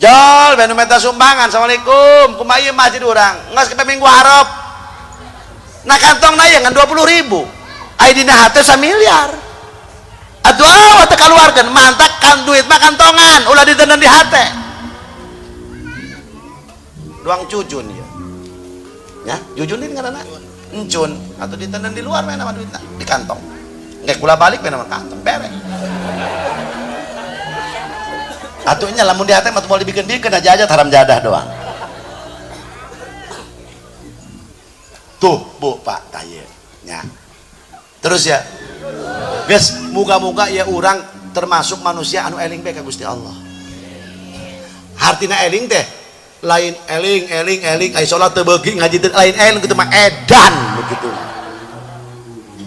jol benu minta sumbangan assalamualaikum kumaha ieu masjid urang geus ke minggu hareup Nah kantongna ieu ngan 20.000. Ai dina hate samiliar. Atuh awak teu kaluarkeun, mantak kan duit mah kantongan, ulah diteundeun di hate. Doang cujun ya. Ya, jujunin ngaranna. Encun atau diteundeun di luar mana duitna di kantong. Engke kula balik mana kantong bere. Atunya lamun di hate mah moal dibikin-bikin aja aja haram jadah doang. Tuh, Bu, Pak, tah ieu. Nya. Terus ya. Guys, muga-muga ya urang termasuk manusia anu eling bae ka Gusti Allah. Hartina eling teh lain eling eling eling ai salat teu beuki ngaji teu lain eling kitu mah edan begitu.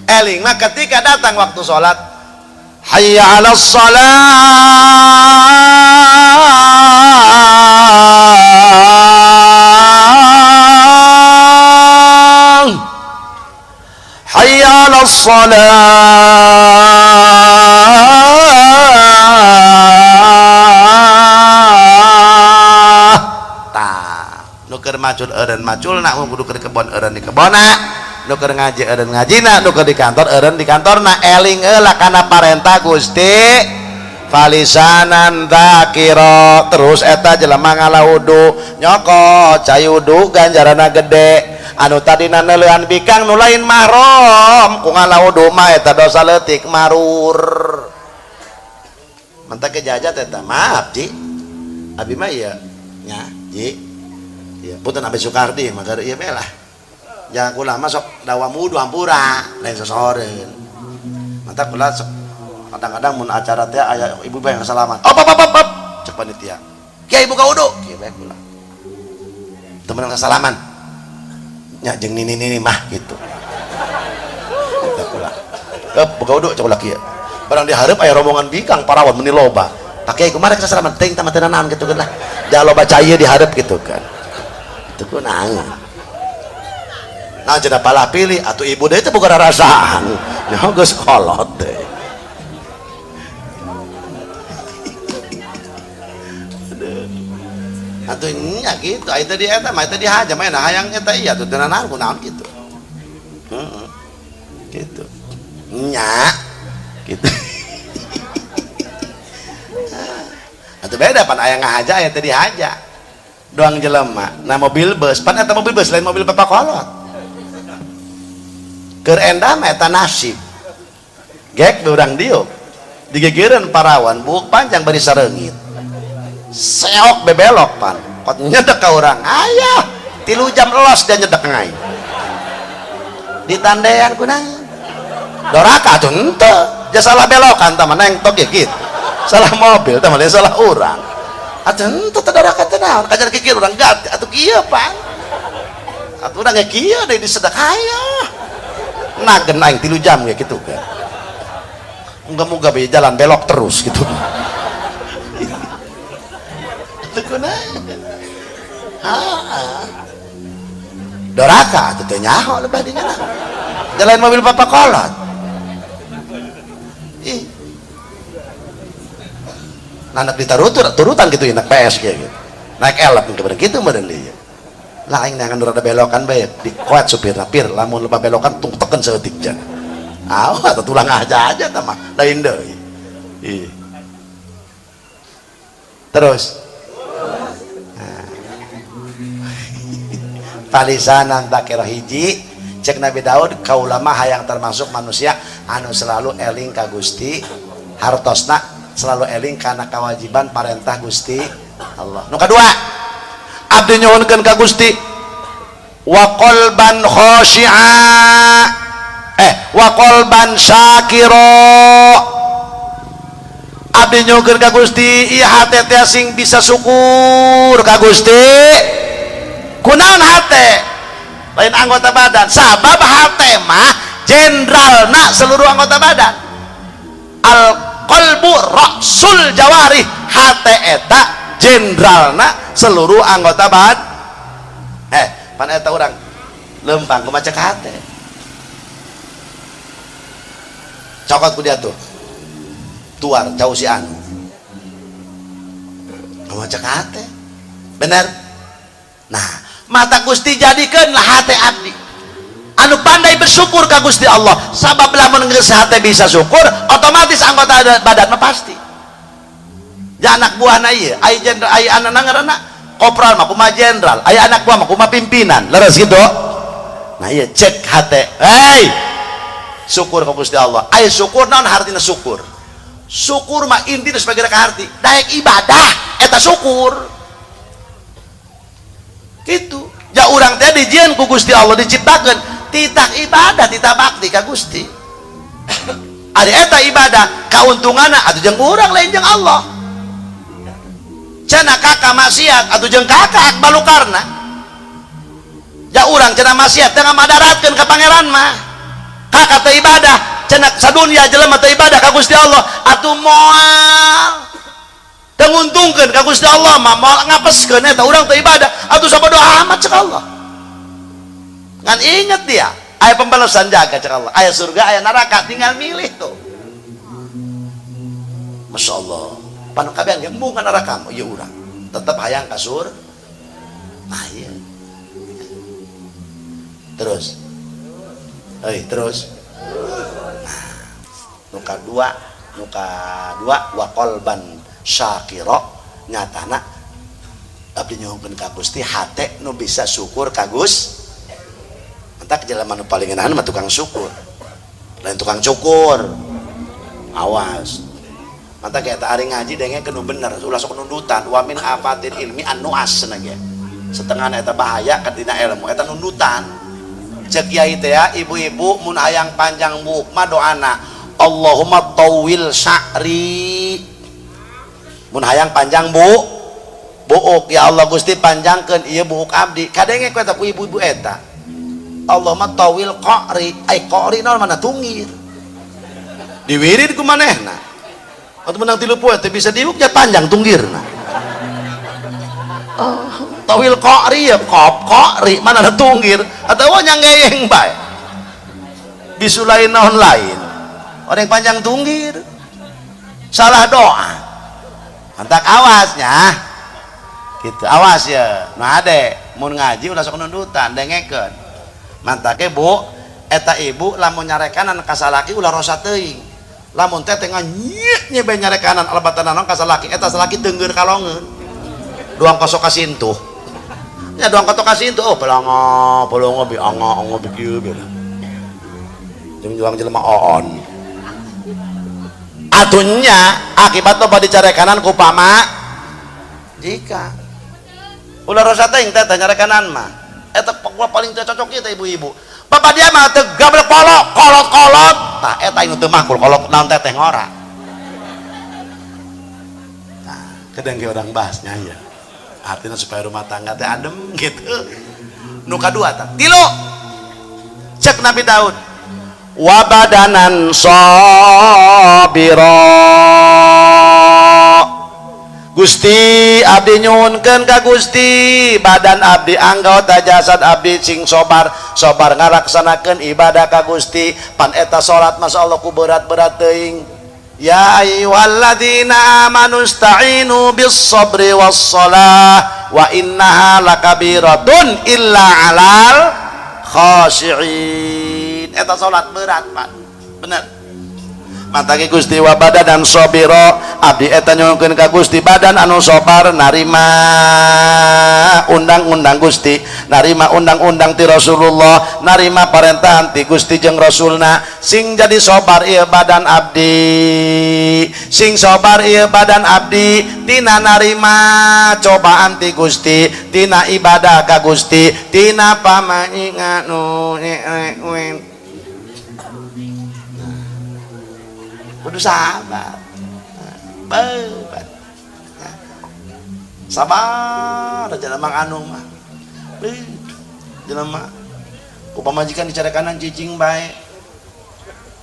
Eling mah ketika datang waktu salat, hayya 'alas salah, hayya 'alas salah, tah nu keur macul eureun maculna, nu kudu keur kebon eureun di kebonna, nu keur ngaji eureun ngajina, nu keur di kantor eureun di kantorna. Eling heula kana parentah Gusti, falisanan dzakira. Terus eta jelema ngalaudu nyokot cai wudu ganjarana gede. Anu tadina neuleuan bikang nu lain mahram ku ngalaudu mah eta dosa leutik marur. Mantak ke jajat eta maaf ji, abi mah ieu nya ji, ieu punten Abi Soekardi mah keur ieu bae lah. Jangan kula mah sok dawa wudu hampura lain sosoreun. Mantak kula sok kadang-kadang mun acara teh aya ibu bae yang salaman. Op op op op cek panitia. Kiai buka wudu, kieu bae kula. Teu meunang sasalaman. Nya jeung nini-nini mah gitu. Eta kula. Op buka wudu cek kula kieu. Barang dihareup aya rombongan bikang parawan meni loba. Pak Kiai kumaha rek sasalaman teuing tah mah teu nanaon kitu kan lah. Da loba cai dihareup gitu kan. Itu kunaon. Nah cenah palah pilih atuh ibu deui teh boga rarasaan. Nya geus kolot teh. Atuh nya kitu aya teh di eta mah teh dihaja mah hayang eta ieu atuh teu nanaon kunaon kitu. Heeh. Kitu. Nya kitu. Atuh beda pan aya ngahaja aya teh dihaja. Doang jelema nah mobil bus pan eta mobil bus lain mobil bapak kolot. Keur endah mah eta nasib. Gek urang dieu digegereun parawan buuk panjang bari sareungit. Seok bebelok pan. Kot nyedek ka urang. Ayah, 3 jam los dia nyedek ngai. Ditandean kunaon? Doraka atuh henteu. Ja salah belokan tah mah nengtok ge kitu. Salah mobil tah mah salah urang. Atuh henteu teh doraka teh naon? Kajar kikir urang gat atuh kieu pan. Atuh urang ge kieu deui disedek ayah. Nagen aing 3 jam ge kitu kan. Muga-muga be jalan belok terus gitu. Teu kunaon. Heeh. Doraka atuh teu nyaho lebah dinya. Jalan mobil papa kolot. Ih. Nanak ditarutur turutan gitu ya, naik PS kayak gitu. Naik elep kemudian gitu meureun deui. Lah aing neangan rada belokan bae dikuat supirna pir lamun lebah belokan tung teken saeutik jan. Ah, atuh tulang aja aja tah mah lain deui. Ih. Terus palisanan takira hiji cek Nabi Daud kaula mah hayang termasuk manusia anu selalu eling ka Gusti, hartosna selalu eling kana kewajiban parentah Gusti Allah. Nu kadua abdi nyuhunkeun ka Gusti wa qalban khashi'a wa qalban syakira. Abdi nyuhunkeun ka Gusti ieu hate teh sing bisa syukur ka Gusti. Kunaon hate lain anggota badan, sabab hate mah jenderalna seluruh anggota badan. Al qalbu ra'sul jawarih, hate eta jenderalna seluruh anggota badan. Pan eta urang lempang kumaha cek hate. Cokot ku dia tuh. Tuar cau si anu. Kumaha cek hate. Bener? Nah, mata Gusti jadikeun lah hate abdi. Anu pandai bersyukur ka Gusti Allah, sabab lamun geus hate bisa syukur, otomatis anggota badan mah pasti. Ja anak buahna ieu, aya jenderal, aya anak ngaranna kopral mah kumaha jenderal, aya anak buah mah kumaha pimpinan. Leres gitu. Nah iya, cek hate. Hey, syukur ka Gusti Allah. Aya syukur naon hartina syukur? Syukur mah inti sebagai ka harti. Daek ibadah eta syukur. Gitu. Ja urang teh dijieun ku Gusti Allah, diciptakeun titah ibadah, titah bakti ka Gusti. Ari eta ibadah kauntunganna atuh jeung urang, lain jeung Allah. Cenah kakak maksiat atuh jeung kakak balukarna. Ja urang cenah maksiat teu ngamadaratkeun ka pangeran mah. Kakak teh ibadah, cenah sadunya jelema teh ibadah ka Gusti Allah atuh moal teu nguntungkeun ka Gusti Allah mah, moal ngapeskeun eta urang teh ibadah atuh sabodo amat cek Allah. Ngan inget dia aya pembalasan jaga cek Allah, aya surga aya neraka, tinggal milih tuh. Masya Allah, pan kabehan ge embung ka neraka mah ieu urang tetep hayang ka surga. Nah iya, terus euy, terus. Nah, nu kadua wa qalban syakira, nyatana abdi nyuhunkeun ka Gusti hate nu bisa syukur ka Gusti. Entak jelema nu paling ngeunahan mah tukang syukur, lain tukang cukur. Awas, mata kayak tak ari ngaji dengekeun nu bener, ulah sok nundutan. Wa min afatil ilmi an-nu'as cenah ge, setengah eta bahaya kadina ilmu eta nundutan. Cek kiai teh ya, ibu-ibu mun hayang panjang buuk mah doana Allahumma tawil sya'ri. Mun hayang panjang bu buuk, ya Allah Gusti panjangkeun ieu buuk abdi. Kadenge ku eta ku ibu-ibu eta Allahumma tawil qa'ri, ai qa'ri naon, mana tunggir diwirid ku manehna atau menang 3 poe teh bisa diuk ya panjang tunggirna. Oh, tawil qa'ri ya qaf qa'ri mana ada tunggir atau nyanggeyeng bae bisu lain naon lain orang panjang tunggir salah doa. Mantak awasnya gitu, awas ya. Nah ade mun ngaji ulah sok nundutan, dengekeun. Mantake bu eta ibu lamun nyarekanan ka salaki ulah rosa teuing. Lamun teh teh nyek nyebe nyarekanan alebatan naon ka salaki, eta salaki teungeur kalongeun doang kosok kasintuh nya, doang kosok kasintuh. Oh pelongo pelongo bi ango ango bi kieu bi jeung juang jelema oon atunya akibat loba dicarekanan ku pama jika ulah rosa teuing teh nyarekanan mah eta gua paling teu cocok ieu teh ibu-ibu. Bapak dia mah teu gablek kolok kolot-kolot tah eta anu teu makul kolot naon teteh ngora. Nah kadang ge orang bahasnya ya artinya supaya rumah tangga teh adem gitu. Nu kadua tah tilu, cek Nabi Daud wa badanan sabira. Gusti abdi nyuhunkeun ka Gusti badan abdi, anggota jasad abdi sing sobar, sobar ngalaksanakeun ibadah ka Gusti. Pan eta salat masyaallah ku berat-berat teuing. Ya ayyuhalladzina amanu ista'inu bis sabri was shalah wa innaha lakabiratun illa 'alal khashi'in. Eta salat berat pan bener. Mantaki Gusti wa badanan sabira, abdi eta nyuhunkeun ka Gusti badan anu sabar narima undang-undang Gusti, narima undang-undang ti Rasulullah, narima parentahan ti Gusti jeung Rasulna. Sing jadi sabar ieu badan abdi, sing sabar ieu badan abdi tina narima cobaan ti Gusti, tina ibadah ka Gusti, tina pamaingan nu kudu sabar. Sabar jelema anu mah jelema ku pamajikan dicarekanan cicing bae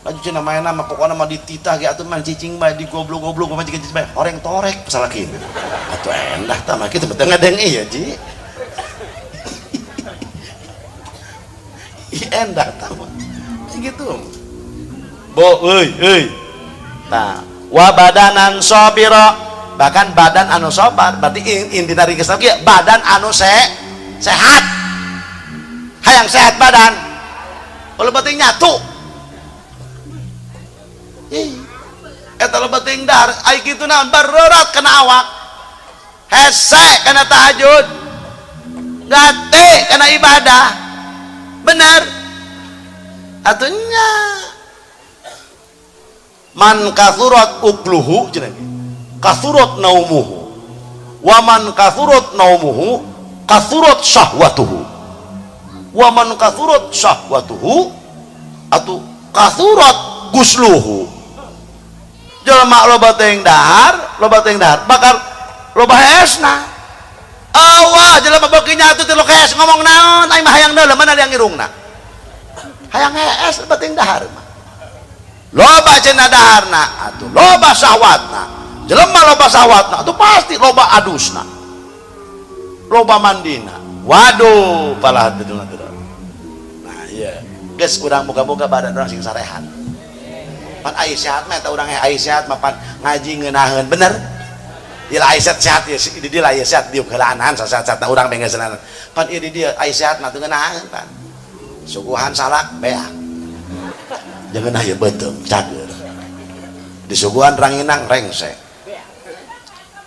laju cenah maena mah pokona mah dititah ge atuh mah cicing bae digoblok-goblok pamajikan cicing bae horeng torek salakina atuh endah tah mah kitu teu ngadeng ieu ji. Ih endah tah mah gitu bo euy euy. Nah, wa badanan sabira, bahkan badan anu sabar berarti inti dari kisah badan anu sehat. Hayang sehat badan Loba teuing nyatu. Ih. Eta loba teuing dahar, ai kitu naon barerat kana awak. Hese kana tahajud. Gate kana ibadah. Bener. Atuh nya. Man kathurat ukluhu cenah ge. Kathurat naumuhu. Wa man kathurat naumuhu kathurat syahwatuhu. Wa man kathurat syahwatuhu atuh kathurat gusluhu. Jelema loba teuing dahar, bakal loba hesna. Awah jelema beuki nyatu teh hees ngomong naon aing mah hayang deuleu mana liang irungna. Hayang hees loba teuing dahar mah. Loba cenah daharna atuh loba syahwatna. Jelema loba syahwatna atuh pasti loba adusna. Loba mandina. Waduh palah teu. Nah iya, geus urang muga-muga badan urang sing sarehat. Pan ai sehat mah eta urang ai sehat mah pan ngaji ngeunaheun bener. Ieu ai sehat ya di dieu lah sehat diuk heulaanan sasehat-sehatna urang benggeus. Pan ieu di dieu ai sehat mah teu ngeunaheun pan. Suguhan salak beak. Jangan ieu beuteung cager. Disuguhan ranginang rengsek.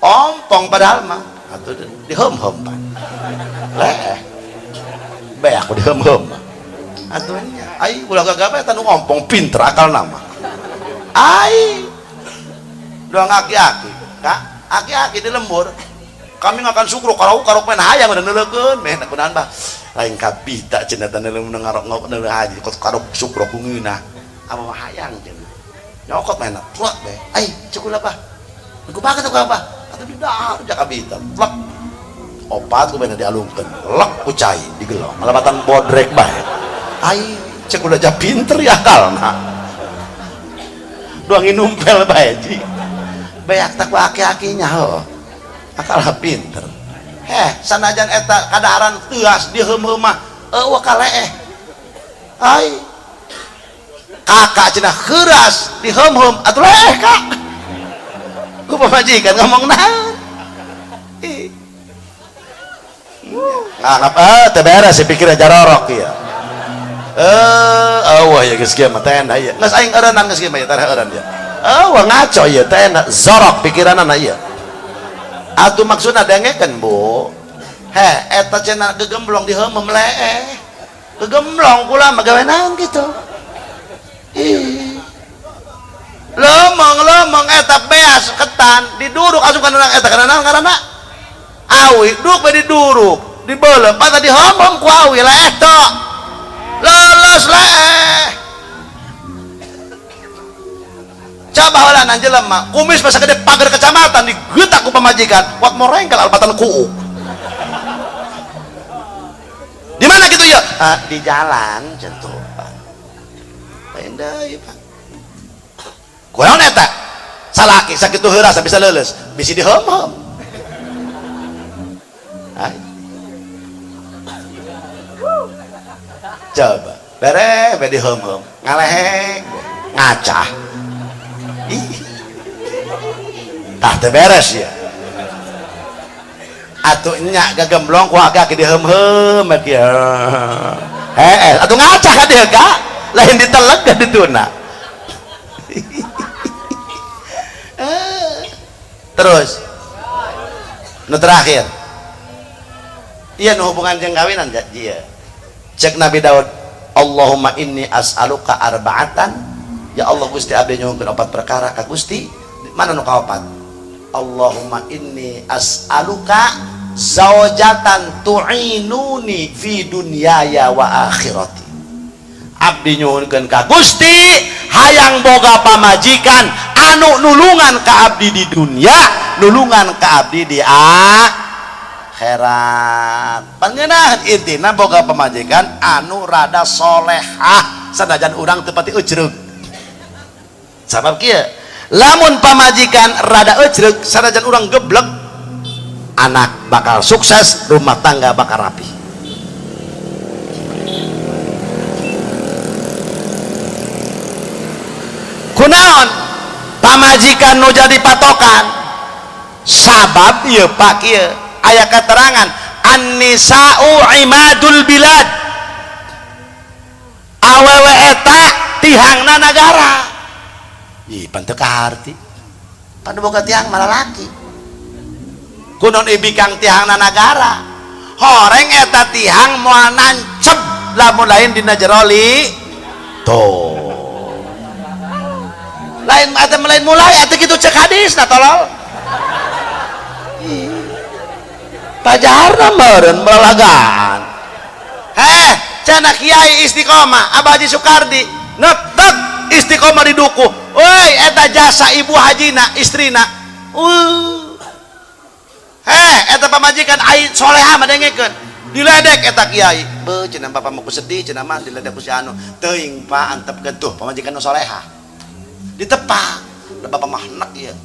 Ompong padahal mah atuh diheum-heum pan. Leh. Beak diheum-heum. Atuh nya ai ulah gagah eta nu ompong pinter akal nama. Ai doang aki-aki kak aki-aki di lembur kami ngakan sukro karau karok main hayang udah neleukeun meh kunaon bah lain kabita cenah teh neuleuh ngarok ngok neuleuh haji kot karok sukro ku ngeunah apa mah hayang cenah nyokot main plek be ai cukup lah bah ku banget aku apa atuh di dahar ja kabita plek opat ku bena dialungkeun lek ku cai digelong malabatan bodrek bae ai cek ulah ja pinter ya akalna doang numpel bae ji beak tak ku aki-akinya heuh akal pinter heh sanajan eta kadaharan teuas diheum-heum mah eueuh kaleeh ai kakak cenah heuras diheum-heum atuh leeh kak ku pamajikan ngomong naon ih nganggap teu beres si pikirna jarorok ieu. Eueuh ya geus kieu mah teh ieu. Geus aing eureunnan geus kieu mah teh eureun ieu. Eueuh ngaco ieu teh zorok pikiranana ieu. Atuh maksudna dengekeun Bu. Heh eta cenah gegemblong diheumem leeh. Gegemblong kula mah gawe naon kitu. Ih. Lemong-lemong eta beas ketan diduruk asup kana urang eta kana naon ngaranna? Awi duk bae diduruk, dibeuleum patah diheumem ku awi leeh tok. Lolos leeh. Coba heula jelema kumis masa gede pagar kecamatan digetak ku pamajikan wat morengkel albatan kuuk. Di mana gitu ya? Ah, di jalan centu Pak. Lain deui Pak. Kunaon eta? Salaki sakitu heuras bisa leuleus, bisi diheum-heum. Ai. Coba bere be diheum-heum, ngalehek, ngacah. Ih. Tah teu beres ya. Atuh nya gagemblong ku aki-aki diheum-heum kieu. Heeh, atuh ngacah ka dieu ka? Lain diteleg ka dituna. Terus nu terakhir. Ieu nu hubungan jeung kawinan ieu. Cek Nabi Daud, Allahumma inni as'aluka arba'atan. Ya Allah Gusti abdi nyuhunkeun opat perkara ka Gusti. Mana nu kaopat? Allahumma inni as'aluka zaujatan tu'inuni fi dunyaya wa akhirati. Abdi nyuhunkeun ka Gusti hayang boga pamajikan anu nulungan ka abdi di dunia, nulungan ka abdi di akhirat. Pangeunah intina boga pamajikan anu rada solehah sanajan urang teu pati ujrug. Sabab kieu, lamun pamajikan rada ujrug sanajan urang geblek, anak bakal sukses, rumah tangga bakal rapi. Kunaon pamajikan nu jadi patokan? Sabab ieu Pak kieu aya keterangan an-nisa'u imadul bilad. Awewe eta tihangna nagara. Ih, pan teu kaharti. Pan boga tihang malah laki. Kunon ibikang tihangna nagara. Horeng eta tihang moal nancep lamun lain dina jero li. Tuh. Lain eta lain mulai atuh kitu cek hadis nah tolol. Pajarna meureun melalagaan. Heh, cenah kiai istiqomah Abah Haji Sukardi netek istiqomah di dukuh. Woi, eta jasa ibu hajina, istrina. Heh, eta pamajikan ai soleha mah dengekeun. Diledek eta kiai. Beuh, cenah bapak mah ku sedih, cenah mah diledek ku si anu. Teuing Pak, antepkeun tuh pamajikan nu soleha. Ditepak. Da bapak mah enek ieu.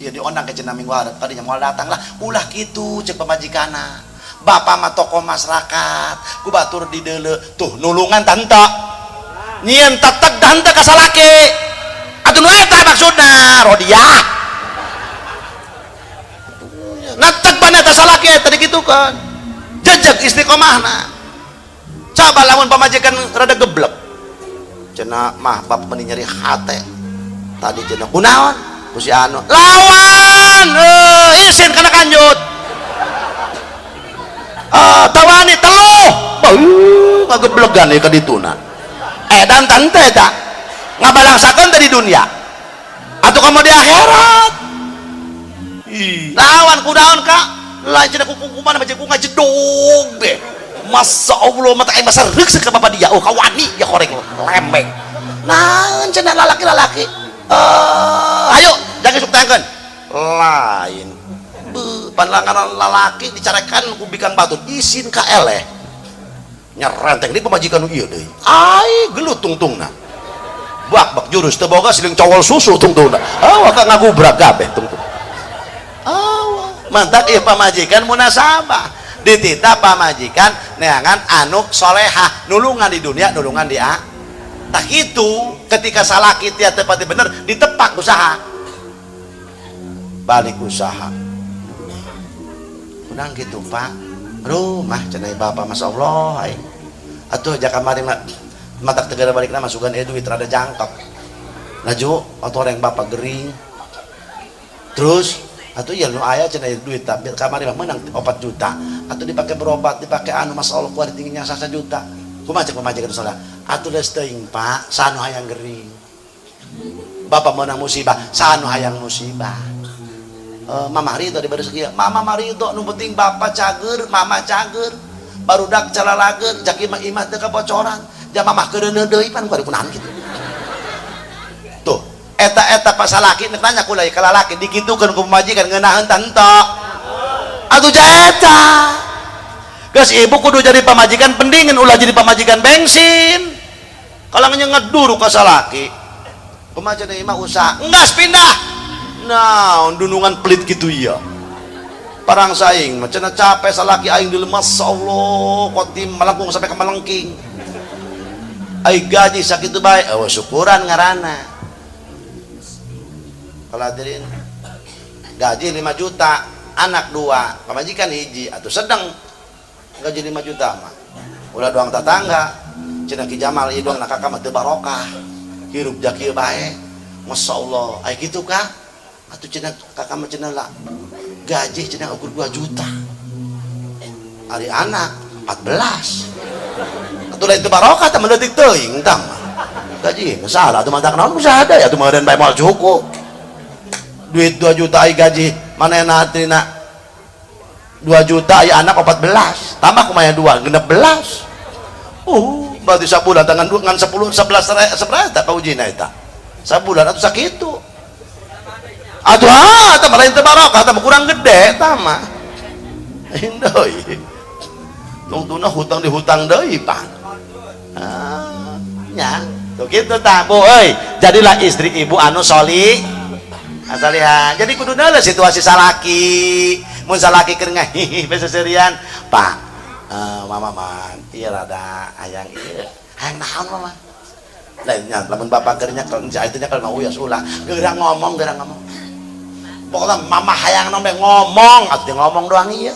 Ieu diondang ke cenah minggu hareup, tadinya moal datang lah. Ulah kitu cek pamajikanna. Bapak mah tokoh masyarakat, ku batur di deuleu. Tuh nulungan tante. Nyieun teteg tante ka salaki. Atuh nu eta maksudna rodiah. Neteg pan eta salaki eta dikitukeun. Jejeg istiqomahna. Coba lamun pamajikan rada geblek. Cenah mah bapak meni nyeri hate. Tadi cenah kunaon? Ku si anu. Lawan, isin kana kanjut. Ah, tawani teluh. Beuh, ngageblegan ieu ka dituna. Edan tante eta. Ngabalangsakeun teh di dunia. Atuh kamu di akhirat. Ih, lawan kunaon ka? Lain cenah ku kumana mah ku ngajedog deh. Masa Allah mata aing masa reuk ka bapak dia. Oh, kawani dia koreng lembek. Naon cenah lalaki-lalaki. Ayo jangan sok tangkeun. Lain. Beuh, panlangan lalaki dicarekan ku bikang batur isin ka eleh. Nyerenteng di pamajikan nu ieu deui. Ai gelut tungtungna. Bak bak jurus teu boga siling cowol susu tungtungna. Awak ka ngagubrak kabeh tungtung. Awak mantak ieu pamajikan munasabah. Dititah pamajikan neangan anu solehah, nulungan di dunia, nulungan di a. Tak itu ketika salaki tia tepati bener ditepak usaha. Balik usaha. Kunang gitu Pak. Rumah cenah bapak Masya Allah aing. Atuh jaka kamari mah matak tegara balikna masukan duit rada jangkep. Laju atuh orang bapak gering. Terus atuh ya nu aya cenah duit tapi kamari mah menang 4 juta. Atuh dipake berobat, dipake anu Masya Allah kuari tingginya 1 juta. Kumaha cek pamajikan salah? Atuh geus teuing Pak, sanu hayang gering. Bapak menang musibah, sanu hayang musibah. Mama ridho di baris kieu. Mama ridho nu penting bapak cager, mama cager. Barudak calalageun, jaki mah imah teu kabocoran. Ja mamah keureuneuh deui pan kuari kunaon kitu. Tuh, eta-eta pas salaki nek nanya kula ka lalaki dikitukeun ku pamajikan ngeunaheun tah henteu. Atuh ja eta. Geus ibu kudu jadi pamajikan pendingin ulah jadi pamajikan bensin. Kalau ngeduru ka salaki. Kumaha cenah imah usaha, enggas pindah. Naon dunungan pelit gitu ya. Parang saing mah cenah capek salaki aing di lemas Allah kotim malangkung sampai ke malengking. Ai gaji sakitu bae, eueuh syukuran ngaranna. Kalau hadirin gaji 5 juta, anak 2, pamajikan hiji atau sedang gaji 5 juta mah. Ulah doang tetangga, cenah Ki Jamal ieu doang kakak mah teu barokah. Hirup jaki bae. Masya Allah, ai kitu kah? Atuh cenah kakak mah cenah lah gaji cenah ukur 2 juta. Ari anak 14. Atuh lain teu barokah teh leutik teuing tah mah. Gaji salah atuh mantak naon usaha da atuh meureun bae moal cukup. Duit 2 juta ai gaji manehna tina 2 juta ai anak 14 tambah kumaha 2 16. Berarti sabulan tangan 2 ngan 10 11 seberapa kaujina eta. Sabulan atuh sakitu. Atuh ah tah lain teu barokah tah kurang gede tah mah. Deui. Tungtuna hutang di hutang deui pan. Ah, nya. Tuh kitu tah Bu euy. Jadilah istri ibu anu soli asalihan. Jadi kudu neuleuh situasi salaki. Mun salaki keur ngahihi beseserian, Pak, mama mah ieu rada hayang ieu. Hayang naon mama? Lainnya lamun bapak keur nyekel itu nyekel mah uyas ulah. Geura ngomong, geura ngomong. Pokoknya mama hayang nombe ngomong, atuh ngomong doang ieu.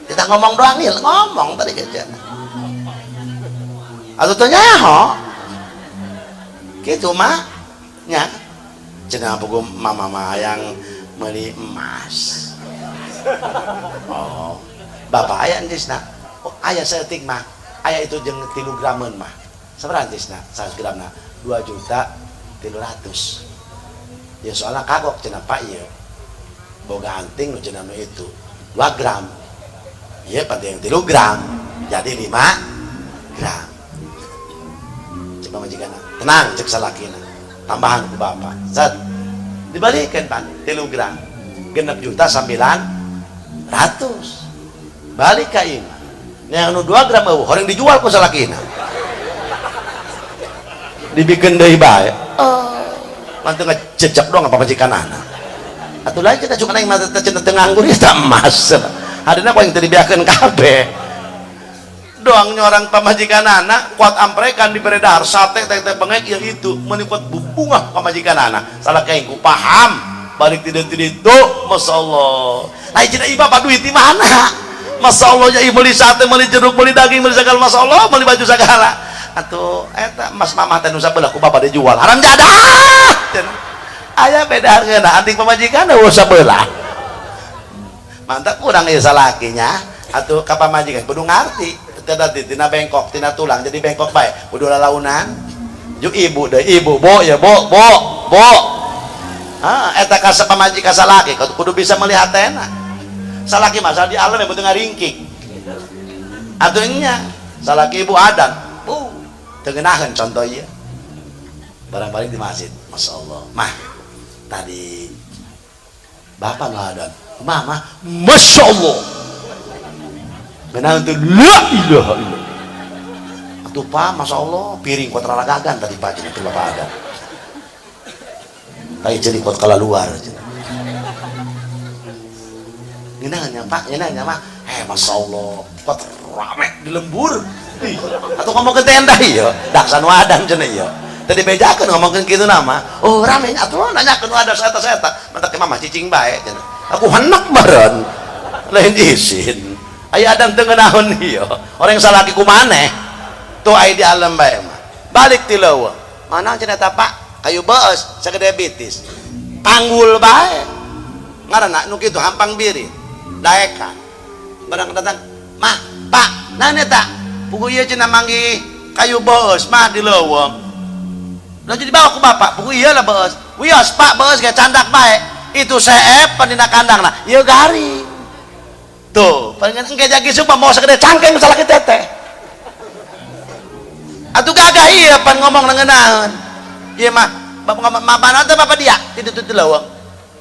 Kita ngomong doang ieu, ngomong tadi kejana. Atuh teu nyaho kitu mah nya. Cenah pugu mama mah yang meuli emas. Oh, bapak aya entisna? Oh, aya saeutik mah. Aya itu jeung 3 grameun mah. Sabaraha entisna? 100 gramna 2 juta 300. Ya soalnya kagok cenah Pak ieu. Boga anting nu cenah nu itu 2 gram. Ieu pati yang 3 gram. Jadi 5 gram. Coba majikan, tenang cek salakina. Tambahan ku bapak. Set. Dibalikan pan 3 gram. 6 juta 900. Balik ka imah. Yang nu 2 gram eueuh, horeng dijual ku salakina. Dibikeun deui bae. Oh, mantu ngejejak doang apa majikanana. Atuh lain kita cuma aing mah teh cenah teu nganggur ya teh emas. Hadina ku aing teu dibeakeun kabeh. Doang nyorang pamajikanana kuat amprekan dibere dahar sate teh teh bengek ya itu meuni kuat bubungah pamajikanana. Salah kaing ku paham balik tidak tidak itu masyaallah. Lain cenah ieu bapak duit di mana? Masya Allah ya, beli sate, beli jeruk, beli daging, beli segala, masya Allah, beli baju segala. Atuh eta emas mamah teh nu sabelah ku bapak dijual. Haram jadah. Aya beda hargana anting pamajikan eueuh sabelah. Mantap kurang ieu salakinya atuh ka pamajikan kudu ngarti. Teu tina bengkok, tina tulang jadi bengkok bae. Kudu lalaunan. Ju ibu deui, ibu bo ya bo bo bo. Ah, eta ka pamajikan salaki kudu bisa melihat enak. Salaki masa di alam yang penting ngaringkik. Atuh nya salaki ibu adan. Bu, teu ngeunaheun contoh ieu. Barang balik di masjid, masya Allah. Mah, tadi bapak nu adan. Mama, masya Allah. Ngeunaheun teu la ilaha illallah. Atuh Pak, masya Allah, piring kuat raragagan tadi Pak cenah teu bapak adan. Kayak jadi kuat kala luar cenah. Ngeunahnya Pak, ngeunahnya mah. Masya Allah, kuat rame di lembur. Ih, atau ngomong ke tenda iya, daksan wadan cenah iya. Tadi bejakeun ngomongkeun kitu nama. Oh, rame atuh nanyakeun wadah saeta-saeta. Mantak mama cicing bae cenah. Aku hendak meureun. Lain isin. Aya adan teu ngeunaheun ieu. Orang salaki ku maneh. Tuh aya di alam bae mah. Balik ti leuweung. Mana cenah eta Pak? Kayu beus sagede bitis. Panggul bae. Ngaranna nu kitu hampang biri. Daekan. Barang datang, "Mah, Pak, naon eta?" Pugu ieu cenah manggih kayu beus mah di leuweung. Lalu dibawa ku bapak, pugu ieu lah beus. Wios Pak beus ge candak bae. Itu seep dina kandang nah, ieu garing. Tuh, palingan engke jagi sumpah mau sagede cangkeng salaki teteh. Atuh gagah ieu pan ngomong ngeunaheun. Ieu mah bapak ngomong mah teh bapak dia, titu titu leuweung.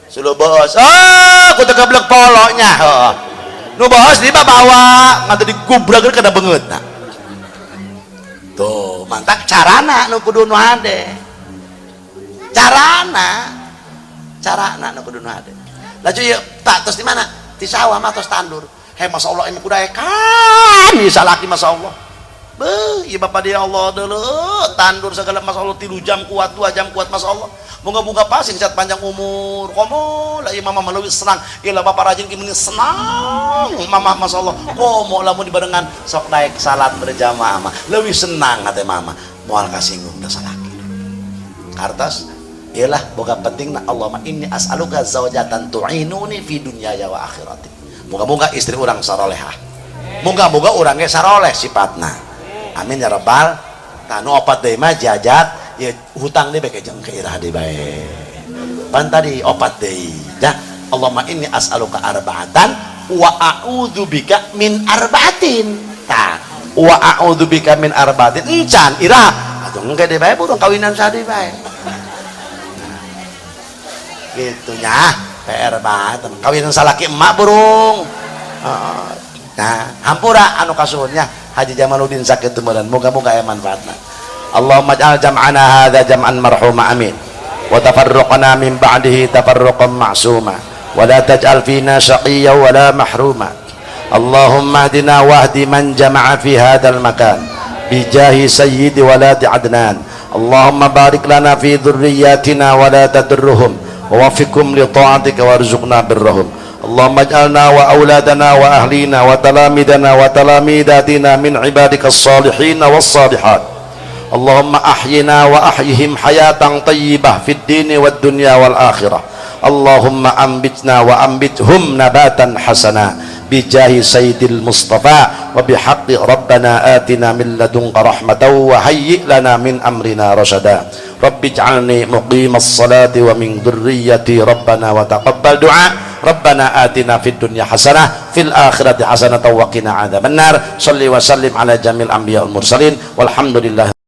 Suluh beus. Oh, ku teu geblek polonya. Heuh. Nu beus dibawa ngantu digubragkeun kana beungeutna. Tuh, mantak carana nu kudu nu hade. Carana. Carana nu kudu nu hade. Laju ieu Pak tos di mana? Di sawah mah tos tandur. Hei masya Allah ini kudaekan ieu salaki masya Allah. Beuh, ieu bapak dia Allah deuleu tandur segala masya Allah 3 jam kuat, 2 jam kuat masya Allah. Moga-moga pasing sehat panjang umur. Komo lah ieu mama mah leuwih senang. Ieu lah bapak rajin kieu senang. Mama masya Allah. Komo lamun dibarengan sok naik salat berjamaah mah leuwih senang hate mama. Moal kasinggung da salaki. Kartos iyalah boga penting na Allahumma inni as'aluka zaujatan tu'inuni fi dunyaya wa akhirati. Moga-moga istri urang sarolehah. Moga-moga urang ge saroleh sifatna. Amin ya rabbal. Tah nu opat deui mah jajat ya hutang deui beke jeung ke irah deui bae. Pan tadi opat deui. Dah Allahumma inni as'aluka arba'atan wa a'udzubika min arba'atin. Tah wa a'udzubika min arba'atin encan irah atuh engke deui bae burung kawinan sadi bae. Gitu nya PR banget kawinan salaki emak burung. Nah hampura anu kasuhunnya Haji Jamaluddin sakit tumuran moga-moga aya manfaatna. Allahumma ij'al jam'ana hadza jam'an marhuma amin wa tafarruqna min ba'dihi tafarruqan ma'suma wa la taj'al fina syaqiyyan wa la mahruma. Allahumma hdina wahdi man jama'a fi hadzal makan bijahi sayyidi waladi Adnan. Allahumma barik lana fi dzurriyyatina wa la tadurruhum wa waffiqhum li ta'atika warzuqna birrahum. اللهم اجعلنا وأولادنا وأهلينا وتلاميذنا وتلاميذاتنا من عبادك الصالحين والصالحات. اللهم أحينا وأحيهم حياة طيبة في الدين والدنيا والآخرة. اللهم أنبتنا وأنبتهم نباتا حسنا بجاه سيد المصطفى وبحق ربنا آتنا من لدنك رحمة وهيئ لنا من أمرنا رشدا. رب اجعلني مقيم الصلاة ومن ذريتي ربنا وتقبل دعاء. ربنا آتنا في الدنيا حسنة في الآخرة حسنة وقنا عذاب النار. صل وسلم على جميع الأنبياء والمرسلين والحمد لله.